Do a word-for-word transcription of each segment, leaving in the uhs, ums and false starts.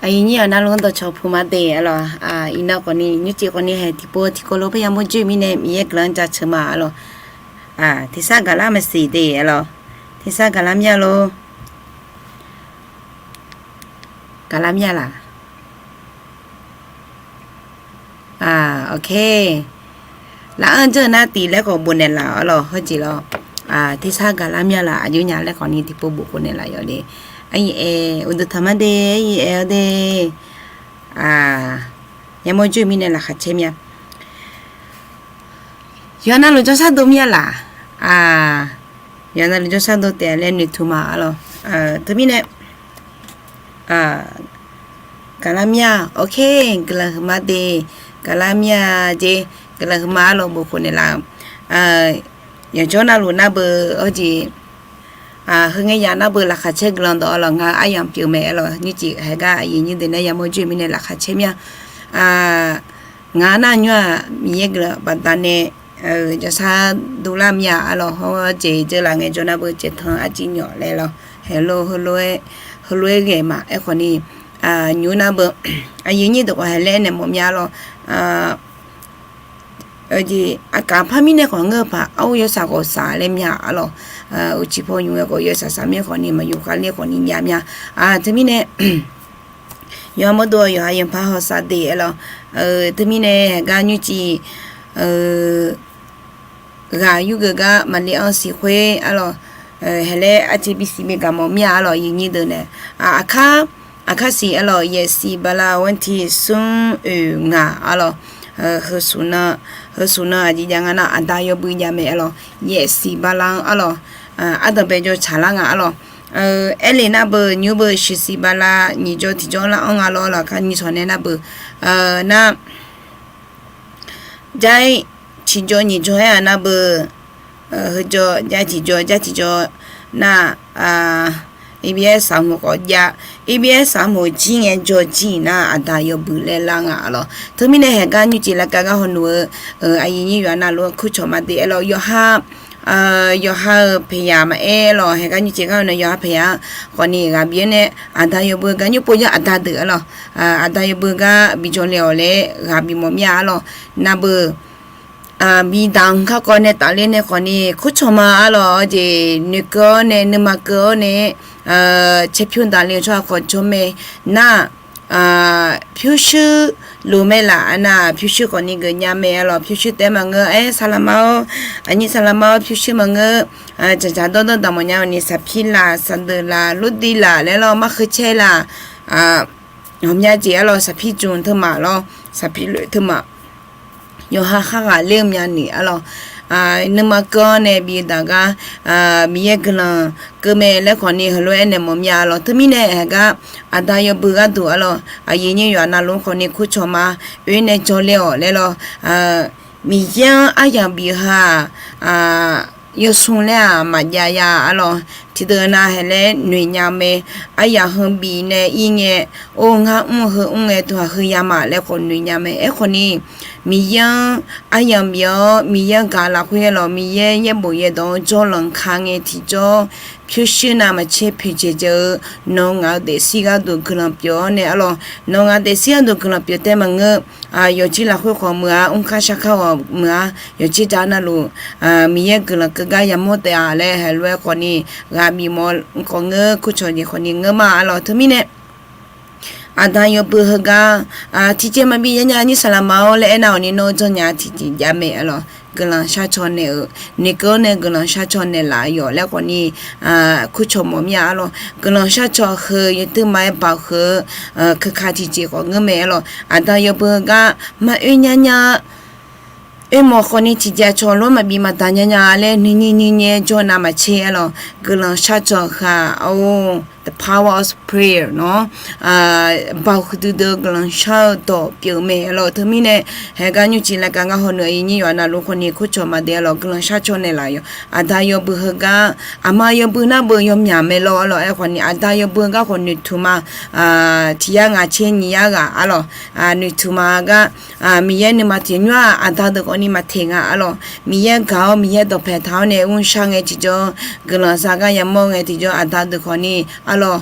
Aqyuif nyir-aq, navluf-anr dawqcawq puq ma de, arlawq. Iqnan khawfni nymrcif khawfni haeq tiqpov tiqkawv lof parya mawrjoer mirnae Miqyaer guiqlanq-anr jaceuq ma, arlawq. Tiqsar gaqlar maqsiq de, arlawq. Tiqsar gaqlar mya lor. Gaqlar mya laq? Ok. Laf-anr janr nar tiq laer khawf bofnaeq laf, arlawq, hawjeq lawr. Tiqsar gaqlar mya laq, aqjox nya laer khawfni tiqpov bof khof naeq laf yawf le. Aryif aer uqduq taqmar de, aryif aer-awr de. Yamawr joer mirnae laqkhaq caer mya. Yawqha navluf jawrshar dov mya laq? Yawqha navluf jawrshar dov taef laer noeqtmq ma, arlawq. Teumirnae gaqlar mya, ok, guiqlanq huiqma de, gaqlar mya jeq, guiqlanq huiqma, arlawq, bof khof naeq laf-eu. Yawqjawr navluf nar beu, hawjeq, heu ngae yaf nar beu laqkhaq caer guiqlanq dawq, arlawq, ngar aryamq pyeuf mae, arlawq, nymrcif haeqgar aqyuif nyir deuq nae yamawr joer mirnae laqkhaq caer mya. Ngaq nar nymr-aq, Miqyaer guiqlanq baqdanae jawrshar dovlar mya, arlawq, hawr jeq dzeurlaf ngaejawr nar beu caeqtanq arciv nyawf laer lawr. Heulof-aer, heulof-aer ghae ma. Aerkhawfni, nymr nar beu, aqyuif nyir deuq khawf haeq laer naeq mawf mya, arlawq. Aqkaq par mirnae khawf ngeur-eu paq, arhu yawshaq khawf saq laer mya, arlawq. Uqcif paw nymr-aer khawf yawshaq saq mir khawfni maqyawf khavler khawfni jav mya. Teumirnae yawqha mawrdov-awr yawqha yanqpaq hawsav de, arlawq. Teumirnae haeqgar nymrcif ghaq yurgeuf gar maqle-anr siq khoer, arlawq, haeq laer arciv bisiq bi gaq mawf mir-a, arlawq, aqyuif nyir deuq nae. Aqkar, aqkar siq, arlawq, yaefsiq bala ghanr tiq smr oeq ngaq, arlawq, heu smq nan aqjeq jav nga nar aqda yawbui jav mae, arlawq, yaefsiq bala-anr, arlawq, ardanqbae jawr tsaqlar nga, arlawq. Aerle nar beu nymr beu shiqsiq bala nyiq jawr tiq jawr lar-anr nga lawr, arlawq, aqkar nyiq shawq nae nar beu nar Jar-ir tiqjawr nyiq jawr-aer-aq nar beu, heu jawr jar-ir tiqjawr jar tiqjawr nar, irbyaer saq hmq khawf jav, irbyaer saq hmq jir ngae jawr jir nar aqda yawbui laer lar nga, arlawq. Teumirnae haeqgar nymrcif lavkav gar hawluf-eu aqyuif nyir yawqha navluf-anr kurcawq ma de, arlawq, yawqha, yawqha-euq paeqyaq maqaer, arlawq, haeqgar nymrcif gar hawluf-eu yawqha paeqyaq-anr khawfni ghaq bif-awr nae aqda yawbui gar nymr pov yar aqda deuq, arlawq, aqda yawbui gar bi jawr le-awq laer ghaq bif mawf mir-a, arlawq. Nar beu bidaq-anr kakawv nae tafler nae khawfni kurcawq ma, arlawq, jeq noeqkeuv-awr nae nuima keuv-awr nae caerpyur daqle-eu tsawrhaq khawf jawr mae. Nar pyurshuir loq mae laf, arnar pyurshuir khawfni geuf nya mae, arlawq, pyurshuir taef-aer maqngeur, aer saqlaqma-awr, aqnyir saqlaqma-awr pyurshuir maqngeur, dzaqdzaq dawrdawr daq mawf nya-awq ni saqpir laf saqdeuq laf lurdiv laf laer lawr markheu caer laf, ghawqmya jeq, arlawq, saqpir jmq teumaf lawr, saqpir lof teumaf yawqha khar ghaqler-eu myavnuiq, arlawq, nuima keuv-awr nae bi daq gar Miqyaer guiqlanq keuv mae laer khawfni heulof-aer naeq mawf mir-a, arlawq. Teumirnae haeqgar aqda yawbui gharduq, arlawq, aqyuif nyir yawqha navluf-anr khawfni kurcawq ma, oe nae jawr le-awq laer lawr. Miqyaer-anr aryamq bif-eu ha-aq, yawsmr laer-aq maqjav ya, arlawq. Tiqdeuq nav haeq laer noeq nya mae. Aryamq heu bif nae ir ngae, or ngar mr heu mr ngae tuq haq heu ya ma laer khawf noeq nya mae. Aerkhawfni Miqyaer-anr aryamq bif-awr Miqyaer-anr gaq lafkhoer, arlawq, Miqyaer yaerbof yaerdawq-anr jawrlanq ka ngae tiqjawr pyurshuir navmaqtser poeqdzaeq dzaeq-eu nawq-eu ngaq-eu daefzir gharduq guiqlanq pyeuf-awr nae, arlawq, nawq-eu ngaq-eu daefzir gharduq guiqlanq pyeuf taef maqngeur, yawqjir lafkhoer khawf muiq-a, mrkar sarkar khawf muiq-a, yawqjir jar navluf Miqyaer guiqlanq keuv gar yamawr taef-a laer heulof-aer khawfni ghaq bif mawf khawf ngeur, kurcawq jeq khawfni ngeur ma, arlawq. Teumirnae aqda yawbui heugar tiqjeq maqbi ya nya nyir saqlaqma-awr laer aernar-awq ni nawr-eu janrnya tiqjeq jav mae, arlawq. Guiqlanq sharcaw naeq-euq noeqkeuv-awr nae guiqlanq sharcaw naeqlaf yawf laer khawfni kurcawq mawf mir-a, arlawq. Guiqlanq sharcaw heu yawtuirma-aer baoq heu-eu keuka tiqjeq khawf ngeur mae, arlawq. Aqda yawbui heugar maroer nyar nyar oermawf khawfni tiqjeq aqcawq lof-aer maqbi maqdaq nya nya laer nuinyir nuinyaer jawr navmaqtser, arlawq. Guiqlanq sharcaw heu-aq, or, the power of prayer nawr baoq huiqdui dui-eu guiqlanq shar-eu dawq pyeuf mae, arlawq. Teumirnae haeqgar nymrcif lavkav ngar hawluf-eu aqyuif nyir yawqha navluf-anr khawfni kurcawq ma de, arlawq. Guiqlanq sharcaw naeqlaf yawf aqda yawbui heugar aqma yawbui nar beu yawmyaq mae lawr, arlawq. Aerkhawfni aqda yawbui heugar khawf noeqtmq ma. Tiq yar ngaq tser nyiq yar ghaq, arlawq, noeqtmq ma gar Miqyaer nuima tiq nymr-aq aqda deuq khawfni maqteq nga, arlawq. Miqyaer gaq-awr Miqyaer dawqpae taq-awr nae mrshar ngae tiqjawr guiqlanq za gar yamawr ngae tiqjawr aqda deuq khawfni Arlawq,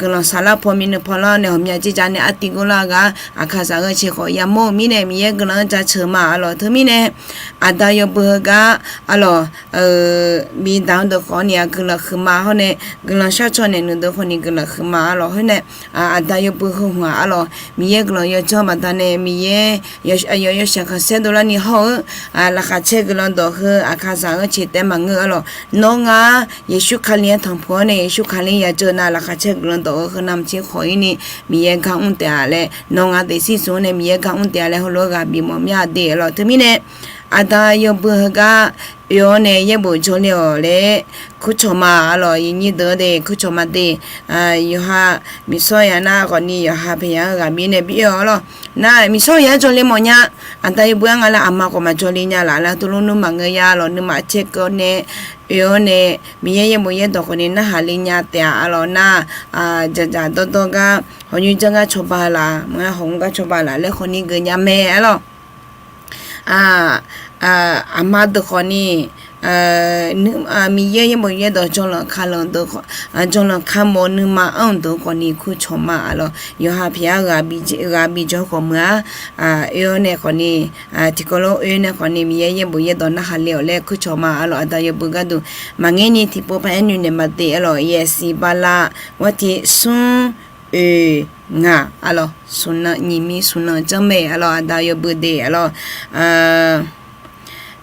guiqlanq saflar paw myavnuiv paw lar nae ghawqmya jirjav nae artiv gor lar-eu gar, aqkaqzaq ghanrcae khawf yamawr-eu mirnae Miqyaer guiqlanq-anr jaceuq ma. Arlawq, teumirnae aqda yawbui heugar, arlawq, bidaq-anr deuq khawf ni-aq guiqlanq huiqma hawr nae, guiqlanq sharcaw naeq nuiq deuq khawf ni guiqlanq huiqma. Arlawq, khoer nae aqda yawbui heu hmq-aq, arlawq, Miqyaer guiqlanq yawdzanr baqdanae Miqyaer aqyawf yawshaq khanqsaer dovlarni hawr-eu, laqkhaq caer guiqlanq dawq heu aqkaqzaq ghanrcae taef maqngeur. Arlawq, nawr ngar Yeqsur Kali-anr tanqpuq-awr nae Yeqsur Kali-anr yadzeur nar laqkhaq caer guiqlanq dawq-eu heu navmaqtser khawf-ir ni Miqyaer gar mr taef-a laer, nawr ngar daefzir zmq-anr nae Miqyaer gar mr taef-a laer heulof-aer ghaq bifmawf mir-a de. Arlawq, teumirnae aqda yawbui heugar oe-awr nae yaerbof jawrle-awq laer kurcawq ma. Arlawq, yawnyir deuq-anr de kurcawq ma de. Yawqha miqsawr ya nar khawf ni yawqha paeqya-anr ghaq bif nae bif-awq. Arlawq, nar miqsawr ya jawrle mawf nya. Aqda yawbui-anr nga laer aqma khawf maqjawrle nya laf laer tuvlur nmr maqngeur ya. Arlawq, nuima caer keuv-awr nae oe-awr nae Miqyaer yaerbof yaerdawq khawf ni narhaq le nya taef-a. Arlawq, nar dzaqdzaq dawrdawr gar hawqnymr janr gar cawba laf, maqngeur hawqnymr gar cawba laf laer khawf ni geuf nya mae. Arlawq, aqma deuq khawf ni Miqyaer yaerbof yaerdawq jawrlanq kalanq deuq, jawrlanq kamawf nuima anr-eu deuq khawf ni kurcawq ma. Arlawq, yawqha paeq-aer ghaq bijawr khawf meuq-a. Oe-awr nae khawf ni, tiqkawv lof oe nae khawf ni Miqyaer yaerbof yaerdawq narhaq le-awq laer kurcawq ma. Arlawq, aqda yawbui gharduq maqngeur ni tiqpov paq-aer noeqnaeq ma de. Arlawq, yaeqsiq bala ghartiq smr oeq ngaq. Arlawq, smq nan nyiq mir smq nan janr mae. Arlawq, aqda yawbui de. Arlawq,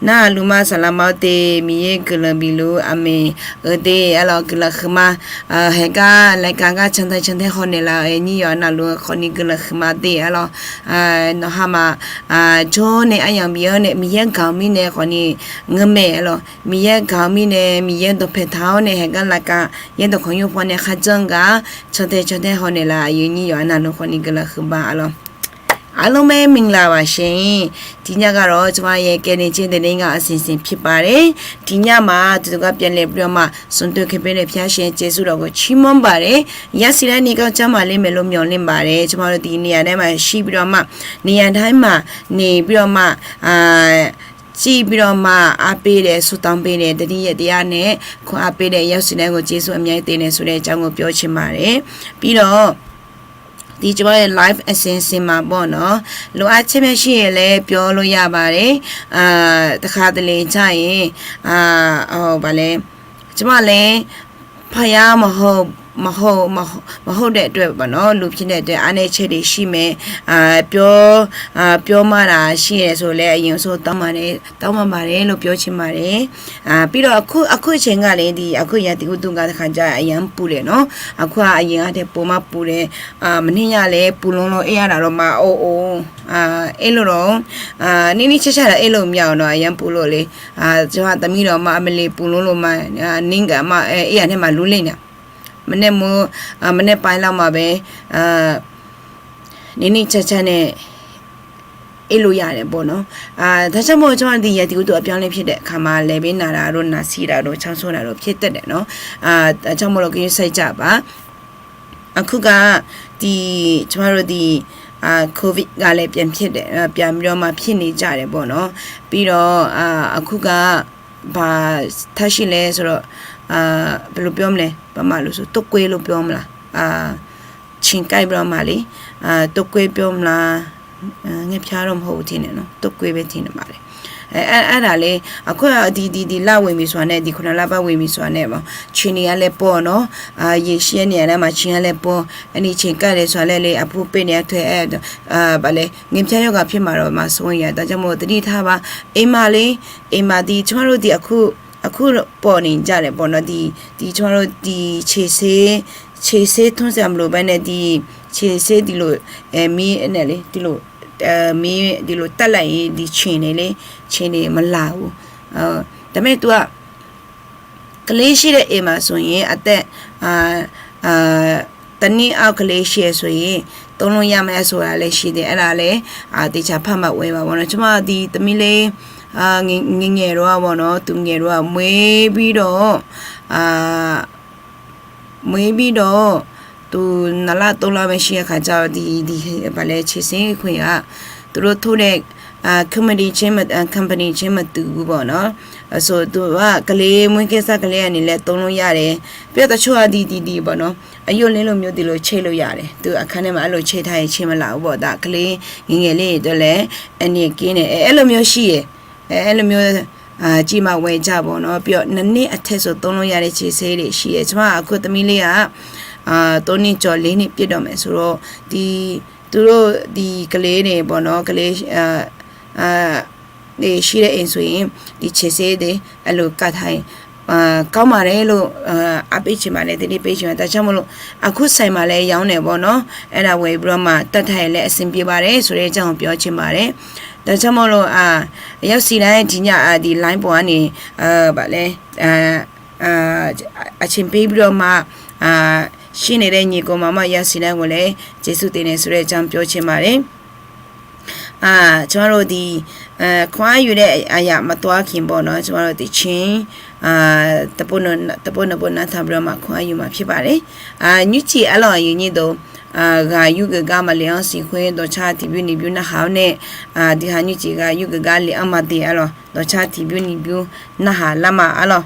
nar lufma saqlaqma-awr de, Miqyaer guiqlanq bifluf-ur. Aqmeq. Euq de. Arlawq, guiqlanq huiqma. Haeqgar laeqkaq gar cantae cantae hawnaeq laf-euq nyir yawqha navluf khawf ni guiqlanq huiqma de. Arlawq, nawqha maf jawr nae aryamq bif-awr nae Miqyaer gaq-eu mirnae khawf ni ngeur mae. Arlawq, Miqyaer gaq-eu mirnae Miqyaer dawqpae taq-awr nae haeqgar laeqkaq yaerdawq kawqnymr paw nae kharjan-eu gaq-a cantae cantae hawnaeq laf-euq nyir yawqha navluf khawf ni guiqlanq huiqma. Arlawq, အားလုံးပဲမင်္ဂလာပါရှင် ဒီညကတော့ ကျွန်မရဲ့ ကယ်တင်ခြင်းသတင်းက အစီအစဉ်ဖြစ်ပါတယ်။ ဒီညမှာ ဒီတခါပြန်လည်ပြီးတော့မှ ဆုံတွေ့ခွင့်ပေးတဲ့ ဘုရားရှင်ရဲ့ ကျေးဇူးတော်ကို ချီးမွမ်းပါတယ်။ ရန်စီတိုင်း နေကောင်းကျန်းမာလိမ့်မယ်လို့ မျှော်လင့်ပါတယ်။ ကျွန်မတို့ ဒီနေရာတိုင်းမှာ ရှိပြီးတော့မှ နေရာတိုင်းမှာ နေပြီးတော့မှ အာ ကြည့်ပြီးတော့မှ အားပေးတယ် ဆုတောင်းပေးတယ် တနည်းရယ်တရားနဲ့ ခွန်အားပေးတဲ့ ရောက်စီတိုင်းကို ကျေးဇူးအများကြီးတင်တယ်ဆိုတဲ့အကြောင်းကို ပြောချင်ပါတယ်။ ပြီးတော့ ဒီကျွန်မရဲ့ live အစီအစဉ်မှာပေါ့နော် လိုအပ်ချက်များရှိရင်လည်း ပြောလို့ရပါတယ်။ အာ တစ်ခါတလေကျရင် အာ ဟို ဗာလဲ ကျွန်မလည်း ဖယားမဟုတ် မဟုတ် မဟုတ် မဟုတ်တဲ့အတွက်ပေါ့နော် လူဖြစ်တဲ့အတွက် အားနည်းချက်တွေရှိမယ်။ အာ ပြော အာ ပြောမှားတာရှိတယ်ဆိုလည်း အရင်ဆုံးတောင်းပါတယ် တောင်းပန်ပါတယ်လို့ ပြောချင်ပါတယ်။ အာ ပြီးတော့ အခု အခုအချိန်ကလေ ဒီ အခုရာသီဥတုက တစ်ခါကျရင် အရမ်းပူတယ်နော်။ အခုက အရင်ကထက် ပိုမှပူတယ်။ အာ မနေ့ညလည်း ပူလုံးလုံး အိပ်ရတာတော့ မအိပ်ဘူး။ အာ အိပ်လို့တော့ အာ နည်းနည်းချာချာတော့ အိပ်လို့မရဘူးနော် အရမ်းပူလို့လေ။ အာ ကျွန်မ သမီးတော်မှ အမလီ ပူလုံးလို့မှ အာ နင်းကမှ အဲ အိပ်ရာထဲမှာ လူလီနေ။ မနက်မိုး အာ မနက်ပိုင်းလောက်မှာပဲ အာ နည်းနည်းချာချာနဲ့ အိပ်လို့ရတယ်ပေါ့နော်။ အာ ဒါကြောင့်မို့ ကျွန်မ ဒီရာသီဥတုအပြောင်းလဲဖြစ်တဲ့အခါမှာ လည်ပင်းနာတာတို့ နှာစေးတာတို့ ချောင်းဆိုးတာတို့ ဖြစ်တတ်တယ်နော်။ အာ ဒါကြောင့်မို့လို့ ဂရုစိုက်ကြပါ။ အခုက ဒီ ကျွန်မတို့ ဒီ အာ ကိုဗစ်ကလည်း ပြန်ဖြစ်တယ် အာ ပြန်ပြီးတော့မှ ဖြစ်နေကြတယ်ပေါ့နော်။ ပြီးတော့ အာ အခုက ဘာထပ်ရှိလဲဆိုတော့ အာ ဘယ်လိုပြောမလဲ ဗမာလိုဆို တုပ်ကွေးလို့ပြောမလား အာ ခြင်ကိုက်ပြီးတော့မှလေ အာ တုပ်ကွေးပြောမလား အာ ငှက်ဖျားတော့မဟုတ်ဘူးထင်တယ်နော် တုပ်ကွေးပဲထင်နေပါတယ်။ အဲ အဲ အဲ့ဒါလေ အခုက ဒီ ဒီ ဒီလဝင်ပြီဆိုတာနဲ့ ဒီခုနစ်လပိုင်းဝင်ပြီဆိုတာနဲ့ပေါ့ ခြင်တွေကလည်း ပေါက်နော်။ အာ ရေရှိတဲ့နေရာတိုင်းမှာ ခြင်ကလည်း ပေါက် အဲ့ဒီခြင်ကိုက်တယ်ဆိုတာလည်းလေ အဖုပဲ့နေအထွဲ အဲ အာ ဗာလဲ ငှက်ဖျားရောဂါဖြစ်မှာတော့ မစိုးရိမ်ရ ဒါကြောင့်မို့ သတိထားပါ။ အိမ်မှာလေ အိမ်မှာ ဒီ ကျွန်မတို့ ဒီအခု အခု ပေါ်နေကြတယ်ပေါ့နော်။ ဒီ ဒီ ကျွန်မတို့ ဒီ ခြေဆေး ခြေဆေးထိုးစရာမလိုဘဲနဲ့ ဒီ ခြေဆေး ဒီလို အဲ မီးနဲ့လေ ဒီလို အဲ မီး ဒီလို တပ်လိုက်ရင် ဒီခြင်တွေလေ ခြင်တွေမလာဘူး။ အဲ ဒါပေမဲ့ သူက ကလေးရှိတဲ့အိမ်မှာဆိုရင် အသက် အာ အာ တစ်နှစ်အောက်ကလေးရှိရဆိုရင် သုံးလို့ရမယ့်ဆိုတာလည်းရှိတယ်။ အဲ့ဒါလည်း အာ သေချာဖတ်မှဝယ်ပါပေါ့နော်။ ကျွန်မ ဒီသမီးလေး အာ ငယ် ငယ်ငယ်တော့ပေါ့နော် သူငယ်တော့ မွေးပြီးတော့ အာ မွေးပြီးတော့ သူ နှစ်လ သုံးလပဲရှိတဲ့အခါကျတော့ ဒီ ဒီ ဘာလဲ ခြေဆေးခွေက သူတို့ထိုးတဲ့ company ချင်းမတူဘူးပေါ့နော်။ ဆိုတော့ သူက ကလေး မွေးကင်းစ ကလေးကနေလည်း သုံးလို့ရတယ်။ ပြီးတော့ တချို့က ဒီ ဒီ ဒီပေါ့နော်။ အရွက်လေးလိုမျိုး ဒီလိုချိတ်လို့ရတယ်။ သူအခန်းထဲမှာ အဲ့လိုချိတ်ထားရင် ခြေမလာဘူးပေါ့။ ဒါကလေးငယ်ငယ်လေးတွေအတွက်လည်း အန္တရာယ်ကင်းတယ်။ အဲ- အဲ့လိုမျိုးရှိရယ်။ အဲ- အဲ့လိုမျိုး အာ- ကြီးမှဝယ်ကြပေါ့နော်။ ပြီးတော့ နှစ်နှစ်အထက်ဆို သုံးလို့ရတဲ့ ခြေဆေးတွေရှိတယ်။ ကျွန်မအခုသမီးလေးက အာ- သုံးနှစ်ကျော် လေးနှစ်ပြည့်တော့မယ်ဆိုတော့ ဒီ- သူတို့ ဒီကလေးတွေပေါ့နော် ကလေး အာ- အာ- တွေရှိတဲ့အိမ်ဆိုရင် ဒီခြေဆေးတွေ အဲ့လိုကပ်ထားရင် အာ- ကောင်းပါတယ်လို့ အာ- အားပေးချင်ပါတယ် သတိပေးချင်ပါတယ်။ ဒါကြောင့်မို့လို့ အခုဆိုင်မှာလည်းရောင်းတယ်ပေါ့နော်။ အဲ့ဒါဝယ်ပြီးတော့မှ တပ်ထားရင်လည်း အဆင်ပြေပါတယ်ဆိုတဲ့အကြောင်းကို ပြောချင်ပါတယ်။ ဒါကြောင့်မို့လို့ အာ- ရောက်စီတိုင်း ဒီည- အာ- ဒီ line ပေါ်ကနေ အာ- ဗာလဲ- အာ- အာ- အချိန်ပေးပြီးတော့မှ အာ- ရှင်းနေတဲ့ ညီကောင်မောင်မ ရောက်စီတိုင်းကိုလည်း ကျေးဇူးတင်တယ်ဆိုတဲ့အကြောင်း ပြောချင်ပါတယ်။ အာ- ကျွန်မတို့ ဒီ- အာ- ခွန်အားယူတဲ့အရာ မသွားခင်ပေါ့နော် ကျွန်မတို့ သီချင်း အာ- တစ်ပုဒ်နှစ်ပုဒ် နားထောင်ပြီးတော့မှ ခွန်အားယူမှာဖြစ်ပါတယ်။ အာ- NUG အားလုံး အရင်အနှစ်သို့ အာ- ဂာ်ယုဂုာ်ကါ မလင်အောင် စင်ခွေ ဒေါ်ချာ တီပြူ နီပြူ နဟါနဲ့ အာ- ဒီဟာ NUG ဂာ်ယုဂုာ်ကါ လင်အောင် မတည် အားလုံး ဒေါ်ချာ တီပြူ နီပြူ နဟါ လမ အားလုံး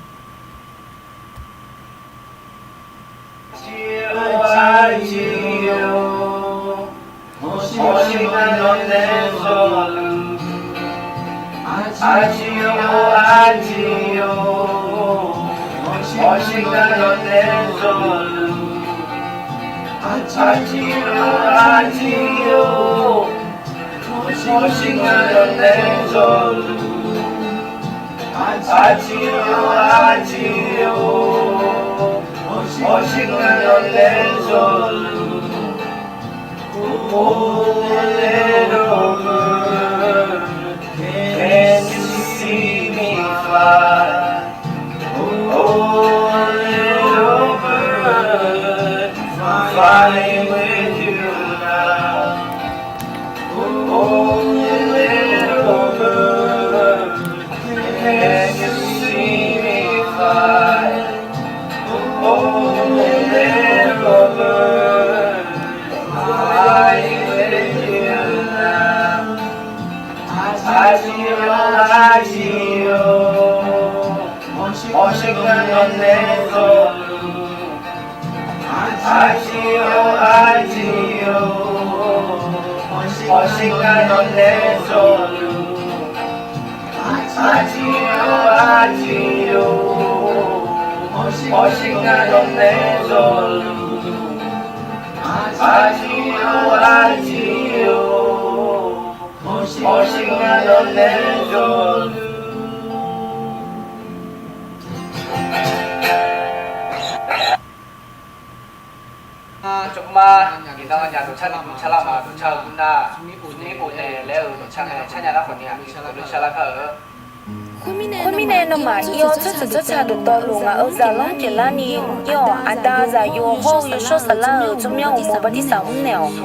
Khoermirnae, nawmaf ir-awr tsawrhaq tsawrca dawqtawvluf sharlar kar-eu. Khoermirnae, nawmaf ir-awr tsawrhaq tsawrca dawqtawvluf ngaq-euq zaqlanr pyeuflarni, ir-awr aqda zaqyo hawr-eu yawshawr saflar-euq tsawrmyanr uqmov bardisaf mr naeq-awq.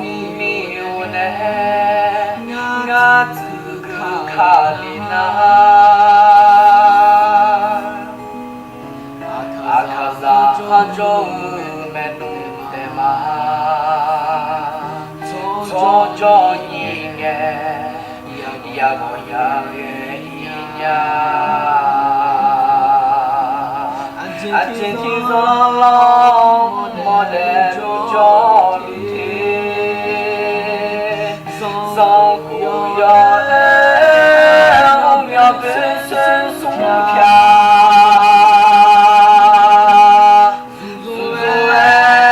Aqkaqzaq kharjawr-eu maeqnan taef ma. Tsawrjawr nyir ngae, yagawq yaghae ir nya. Aqjeq tiqzanq lanr mawrdaef jawrluf te. Zanrkuq yawr-aer ghawqmya boershoer smr pyaq. Zmq-aer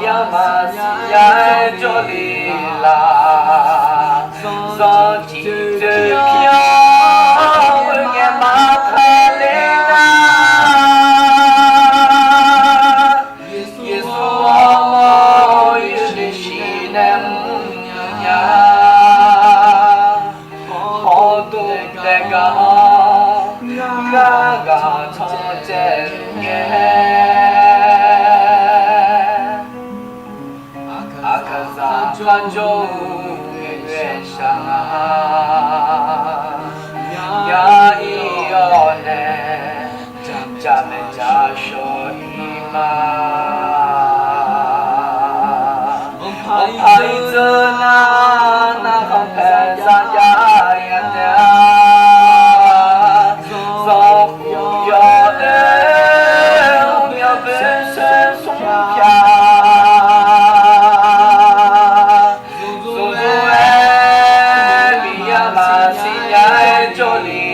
yamaf siqya-aer jawrle laf. Zanrciq doe pir-awr oe ngae maqtaq ler nar. Yeqsur-awr mawr-eu yoeqle shir nae mr nya. Hawdov daef gaq-awr, ngar ghaq tanqcaev luf ngae. Aqkaqzaq kharjawr-eu maeqnan shaq nga. Yar ir-awr nae, jamaeq jashawq ir ma. Anqpaq ir dzeur nar, narkhan paeq zanya Siqnya-aer jawrle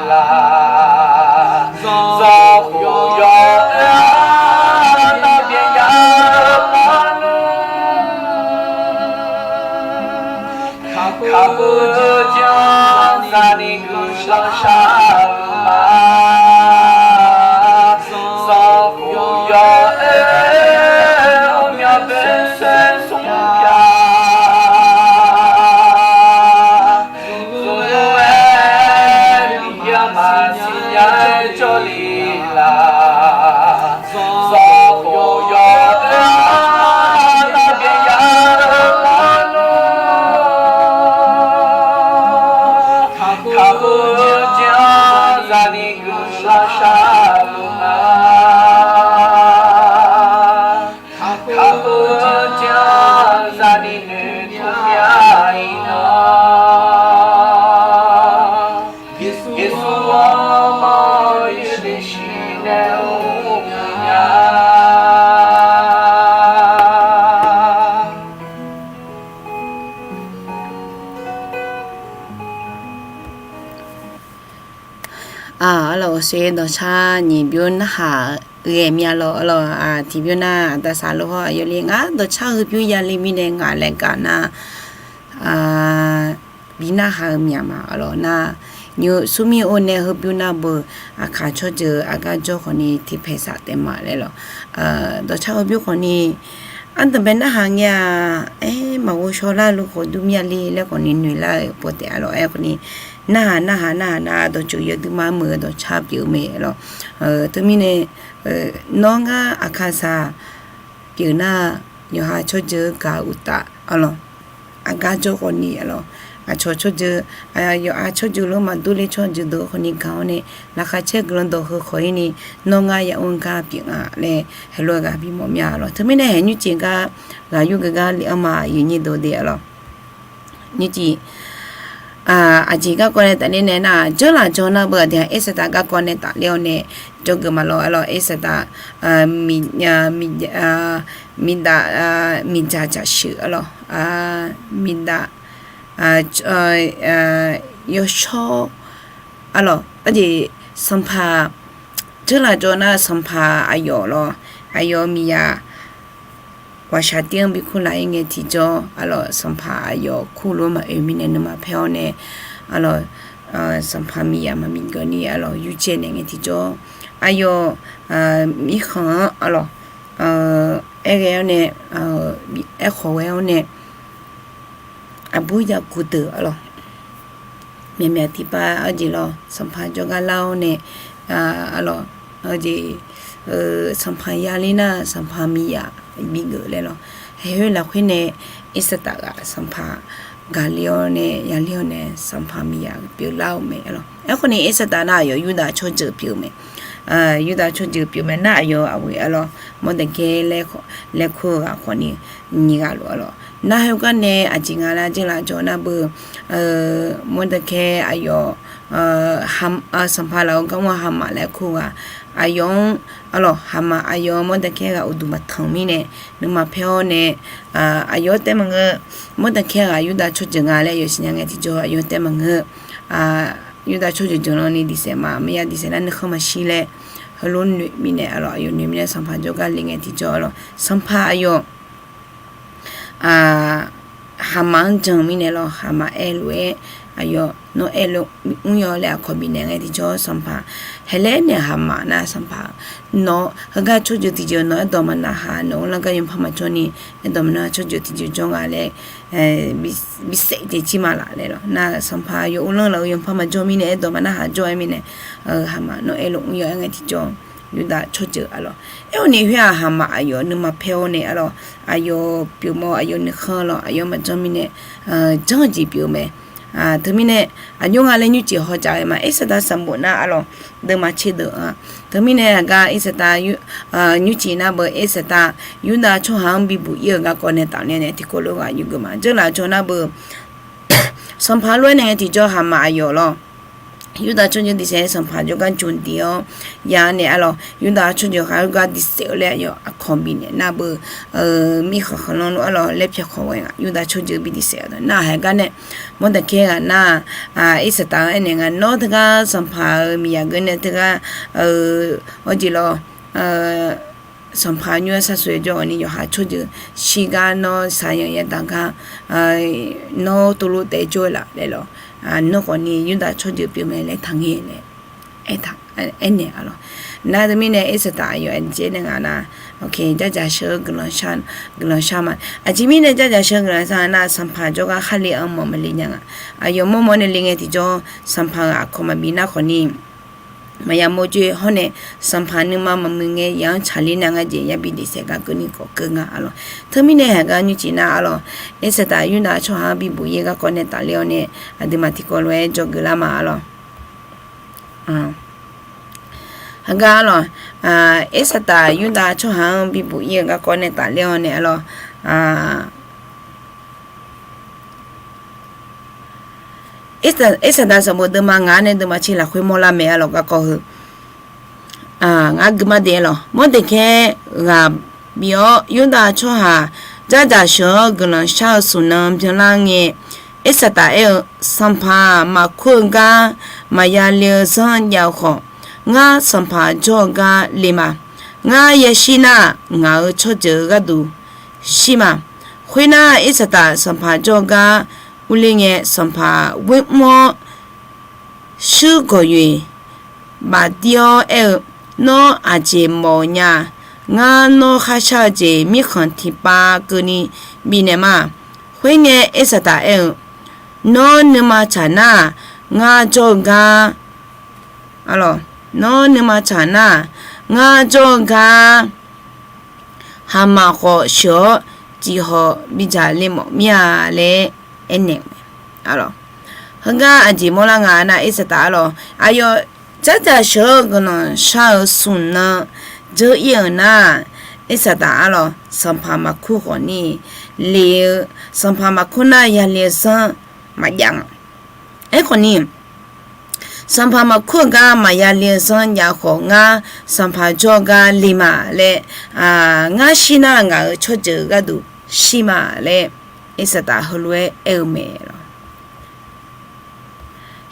laf, zanrkhof yawoer-a, nar byaev ya-eu maqnmr. Kaqbur janr zaqni guiqlanq shar-eu ma. Zanrkhof yawoer-a, aqmyan boersar smr pyav. Zmq-aer Miqyaer-anr maqsiq nya-aer jawrle laf. Zanrkhof yawoer-a, nar byaev ya-eu maqnmr. Kaqbur janr zaqni guiqlanq shar-eu ma. Kaqbur janr zaqni noeqtmq mya iqnan. Yeqsur-anr mawr-eu yawshuif nae mr nya. Arlawq, awqshoe dawqcar nyiq bymr narhaq-eu ghae mya lawq. Arlawq, tiqbymr nar aqda saqlof hawr aqyawf le ngar dawqcar heubymr yale mirnae ngaq laeqgaf nar bi narhaq-eu myaq ma. Arlawq nar, nymq smrmir or nae heubymr nar beu, aqkaq tsawrjeuq aqgar jawr khawfni tiqpaeq saq taef ma laer lawq. Dawqcar heubymr khawfni ardanqbae narhaq ngae-aq, aer, maqghov shaw lar luf khawf dur mya le laer khawfni noeq lar-euq pawtaef. Arlawq, aer khawfni narhaq narhaq narhaq nar dawqtsuif yawduima meuq-eu dawqcar pyeuf-eu mae. Arlawq, teumirnae nawr ngar aqkaq saq pyeuf nar, yawqha tsawrjeuq-eu gaq uqtaf, arlawq, aqgar jawr khawfni, arlawq, aqcawq tsawrjeuq, yawqha tsawrjeuq lof maqdur ler tsawrjeuq deuq khawfni gaq-awr nae, laqkhaq caer guiqlanq dawq heu khawf-ir ni, nawr ngar yamr gar pyeuf nga laer heulof-aer ghaq bimawf mya. Arlawq, teumirnae haeq nymrcif gar ghaq yur geugar le-anr ma, aqyuif nyir deuq de. Arlawq, nymrcif aqjeq garkawv nae tafler nae nar, dzeurlaf dzaw nar beu aqdui-aq, Irsaqtaf garkawv nae tafler-awr nae jawrgeuf ma lawq. Arlawq, Irsaqtaf miqdaf, miqdzaq dzaqshuif, arlawq, miqdaf, yawshawr, arlawq, arjeq sanqpaq, dzeurlaf dzaw nar sanqpaq aqyawf lawq, aqyawf miqyaq ghaqshaq tir-anr bi kurlaf-ir ngae tiqjawr, arlawq, sanqpaq aqyawf kurlof-aer maqoe mirnae nuima paer-awr nae, arlawq, sanqpaq miqyaq maqmiq geuf ni, arlawq, yurdzae naeq ngae tiqjawr, aqyawf mirkhanq-anr, arlawq, aer ghae-awr nae, aerkhawf ghae-awr nae, aqbur yaqguq deuq, arlawq, myaqmyaq tiqpav arjeq lawq, sanqpaq jawrgar lar-awr nae, arlawq, arjeq, sanqpaq yaler nar sanqpaq miqyaq bigeuf laer lawq. Haeq khoer lafkhoer nae Irsaqtaf ghaq sanqpaq gaqler-awr nae yaler-awr nae sanqpaq miqyaq pyeuflar-euq mae, arlawq. Aerkhawf ni Irsaqtaf nar aqyawf Yurdav tsawrjeuq pyeuf-eu mae. Yurdav tsawrjeuq pyeuf mae nar aqyawf aqghoe, arlawq, Mawrdaqkaer laer kur-eu ghaq khawfni nyiq ghaq lof, arlawq. Nar heugar nae aqjeq nga laer dzeurlaf dzaw nar beu, Mawrdaqkaer aqyawf, sanqpaq laf-eu gar mr-eu Haqmaq laer kur-eu ghaq, aqyawf-anr, arlawq, Haqmaq aqyawf-anr Mawrdaqkaer ghaq uqduq maqtanq mirnae nuima paer-awr nae, aqyawf-anr taef maqngeur. Mawrdaqkaer ghaq Yurdav tsawrjeuq nga laer yawsiq nya ngae tiqjawr aqyawf-anr taef maqngeur. Yurdav tsawrjeuq jeuqlanni diqsaef ma, maqya diqsaef nar nuikhanr maqshir laer heulof noeq mirnae, arlawq, aqyawf noeq mirnae sanqpaq jawrgar le ngae tiqjawr, arlawq, sanqpaq aqyawf Haqmaq-anr jan mirnae lawq, Haqmaq aerlof-aer, aqyawf nawr aerlof mr-awr laer aqkawq bifnaeq ngae tiqjawr sanqpaq, haeq laer nae Haqmaq nar sanqpaq, nawq heugar tsawrjeuq tiqjeuq nawq aerdawq maqnavhaq, nawq-anr largar yawpar maqjawr ni, aerdawq maqnar tsawrjeuq tiqjeuq jawr nga laer bisaef jeq jir ma laf laer lawq. Nar sanqpaq aqyawf uvlanr laf-eu yawpar maqjawr mirnae aerdawq maqnarhaq jawr-aer mirnae, Haqmaq nawr aerlof mr-awr aer ngae tiqjawr, Yurdav tsawrjeuq, arlawq. Aerkhawf ni khoer-aq Haqmaq aqyawf nuima paer-awr nae, arlawq, aqyawf pyeufmawf aqyawf nuikhanr lawq, aqyawf maqjan mirnae janr-eu jeq pyeuf-eu mae. Teumirnae aqjox nga laer nymrcif hawdzaq-aer ma, Irsaqtaf sanqbof nar, arlawq, deuvma tser deuq-a. Teumirnae aqgar Irsaqtaf nymrcif nar beu Irsaqtaf Yurdav tsawrhaq-anr bibuq-ir-euq garkawv nae tafler nae tiqkawv lof ghaq yurgeuf ma. Dzeurlaf dzaw nar beu sanqpaq lof-aer nae ngae tiqjawr Haqmaq aqyawf lawq, Yurdav tsawrjeuq diqsaef sanqpaq jawrgar jmq diq-awr ya nae arlawq, Yurdav tsawrjeuq khaq-eu gar diqsaef-eu laer aqyawf aqkawq bifnaeq nar beu, mirkhanq khanqlanr lof arlawq laer pyaeqkhawq ghae nga. Yurdav tsawrjeuq bi diqsaef-a nar haeq gar nae, mawr daqkaer ghaq nar-aq, Irsaqtaf-anr aernaeq nga, nawr teugar sanqpaq-euq miqyaq geur nae teugar, awr jeq lawr, sanqpaq nymr-aer sharsuq-aer jawr-awq ni yawqha tsawrjeuq shirgar nawr saqyanq yadaq gar, nawr tov lof taef jawr-eu laf laer lawq. Nawr khawf ni Yurdav tsawrjeuq pyeuf mae laer taqngae laer aertaq, aernaeq arlawq. Nar teumirnae Irsaqtaf aqyawf aqjeq nae nga nar, jardzaq sheu-eu guiqlanq shar ma. Aqjeq mirnae jardzaq sheu-eu guiqlanq shar nga nar, sanqpaq jawrgar khar le-anr mawf maqle nya nga. Aqyawf mawrmawr nae le ngae tiqjawr, sanqpaq-euq aqkawq maqbi nar khawf ni, maqya mawr joer hawr nae, sanqpaq nuima maqmuiq ngae yaf-anr tsaqler nar ngar jeq yabi diqsaef gar keuvni khawf keuv nga arlawq. Teumirnae haeq gar nymrcif nar arlawq, Irsaqtaf Yurdav tsawrhaq-anr bibuq ir-eu garkawv nae tafler-awr nae, aqduimaf tiqkawv lof-aer dzawgeuf lar ma arlawq. Heugar arlawq, Irsaqtaf Yurdav tsawrhaq-anr bibuq ir-eu garkawv nae tafler-awr nae arlawq, Irsaqdaq sanqbof deuvma ngaq-anr nae deuvma tser lafkhoer mawrlar mae arlawq garkawv heu. Ngar gui mar de arlawq, mawr daqkaer ghaq bif-awr Yurdav tsawrhaq jardzaq sheuq-awr guiqlanq shar-eu smq nan byanlar ngae, Irsaqtaf aer-eu, sanqpaq maqkur-eu gar maqya le-eu zanr jav-eu khawf, ngar sanqpaq jawr-eu gar le ma. Ngar yashir nar, ngaq-euq tsawrjeuq-eu gharduq shir ma. Khoernar, Irsaqtaf sanqpaq jawr-eu gar urler ngae, sanqpaq ghoer mr-awr shuir gawqyoeq bafdir-awr aer-eu, nawr aqjeq mawf-eu nya. Ngar nawr kharshar-eu jeq mirkhanq tiqpav keuvni bifnaeq ma. Khoerngae, Irsaqtaf aer-eu, nawr nuima tsaq nar-aq, ngar jawr-eu gar, nawr nuima tsaq nar-aq, ngar jawr-eu gar haqmaf khawf sheuq-awr, tiqhawq bidzaq le mawf mir-a laer aernaeq-eu mae. Heugar aqjeq mawrlar nga nar, Irsaqtaf arlawq, aqyawf jardzaq sheuq-eu guiqlanq shar-eu smq nan dzeur ir-euq nar, Irsaqtaf arlawq, sanqpaq maqkur khawf ni le-eu, sanqpaq maqkur nar yale-eu zanr maqjav nga. Aerkhawf ni, sanqpaq maqkur-eu gar maqya le-eu zanr jav khawf, ngar sanqpaq jawr-eu gar le ma laer, ngar shir nar ngaq-euq tsawrjeuq gharduq shir ma laer, Irsaqtaf heulof-aer aer-eu mae lawq.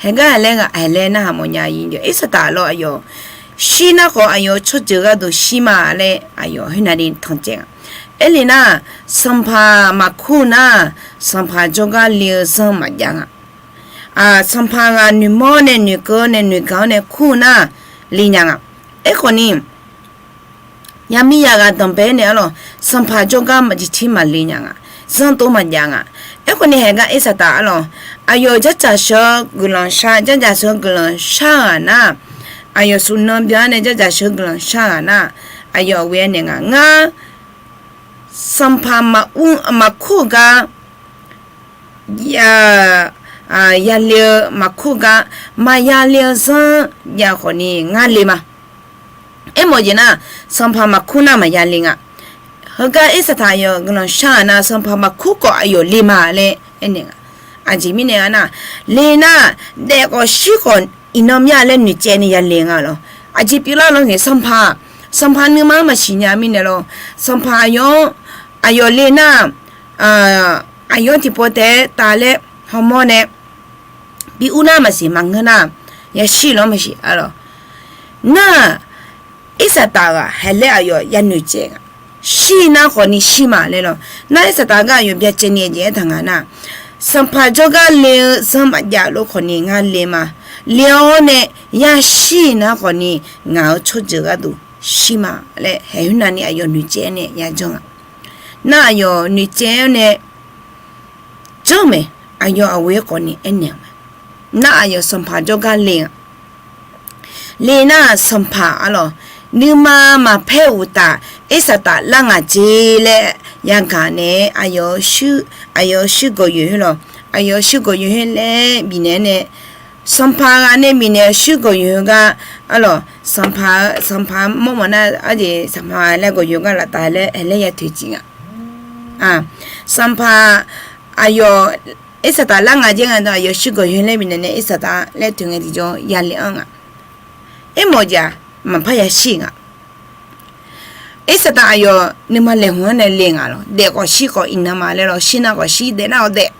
Haeqgar haeqlaer nga, haeqlaer narhaq mawfnya-ir. Irsaqtaf lawr aqyawf shir nar khawf, aqyawf tsawrjeuq gharduq shir ma laer aqyawf khoernav ni tanqcaev nga. Aerle nar, sanqpaq maqkur nar, sanqpaq jawrgar le-eu zanr maqjav nga. Sanqpaq ghaq noeqmawr-awr nae noeqkeuv-awr nae noeqgaq-awr nae kur nar le nya nga. Aerkhawf ni, yamir yaghaq danqbae-aer nae arlawq, sanqpaq jawrgar maqjeq tir maqle nya nga. Zanr tov maqjav nga. Aerkhawf ni haeqgar Irsaqtaf arlawq, aqyawf jardzaq sheuq-eu guiqlanq shar, jardzaq sheuq-eu guiqlanq shar-eu ghaq nar, aqyawf smq nan byan-awr nae jardzaq sheuq-eu guiqlanq shar-eu ghaq nar, aqyawf ghoe-aer naeq nga, ngar sanqpaq maqur, maqkur-eu gar ya, yale-eu maqkur gar, maqya le-eu zanr jav khawf ni ngar le ma. Aermawf jeq nar, sanqpaq maqkur nar maqya le nga. Heugar Irsaqtaf aqyawf guiqlanq shar-aq nar, sanqpaq maqkur khawf aqyawf le ma laer aernaeq nga. Aqjeq mirnae nga nar, le nar, daef khawf shir khawf iqnan mya laer noeqcaev ni yale nga lawq. Aqjeq pyeuflar lawr ngae, sanqpaq, sanqpaq nuima-anr maqsiq nya mirnae lawr. Sanqpaq aqyawf-anr, aqyawf le nar, aqyawf-anr tiqpov taef-aer taf laer hawmawr nae bi ur nar maqsiq, maqngeur nar yashir lawr maqsiq arlawq. Nar, Irsaqtaf ghaq haeq laer aqyawf ya noeqcaev nga. Shir nar khawf ni shir ma laer lawq. Nar Irsaqtaf gar aqyawf byacaevni aqjeq aertaq nga nar, sanqpaq jawrgar le-eu zanr maqjav lof khawf ni ngar le ma. Le-awr nae yashir nar khawf ni ngaq-euq tsawrjeuq gharduq shir ma laer haeq khoernav ni aqyawf noeqcaev nae ya janr nga. Nar aqyawf noeqcaev-awr nae janr mae. Aqyawf aqghoe-aer khawf ni aernaeq-eu mae. Nar aqyawf sanqpaq jawrgar le nga. Le nar-aq sanqpaq arlawq, nuima maqpaer uqtaf Irsaqtaf lar ngaq jeq laer yagaq naeq-aer aqyawf, aqyawf shuir gawqyoeq khoer lawq. Aqyawf shuir gawqyoeq khoer laer bifnaeq nae, sanqpaq ghaq nae bifnaeq-eu shuir gawqyoeq khoer gar arlawq, sanqpaq, sanqpaq mawrmawf nar arjeq sanqpaq laer gawqyoeq gar laftaf laer haeq laer ya toeqciv nga. Sanqpaq aqyawf Irsaqtaf lar nga jaer nga dawq aqyawf shirgawq yaer laer bifnaeq nae Irsaqtaf laer toeq ngae tiqjawr yale-anr nga. Aermawf-eu jeq-aq maqpar yashir nga. Irsaqtaf aqyawf nuima laeqhmq-anr nae le nga lawr. Daef khawf shir khawf iqnan ma laer lawr, shir nar khawf shir, daef nar khawf daef.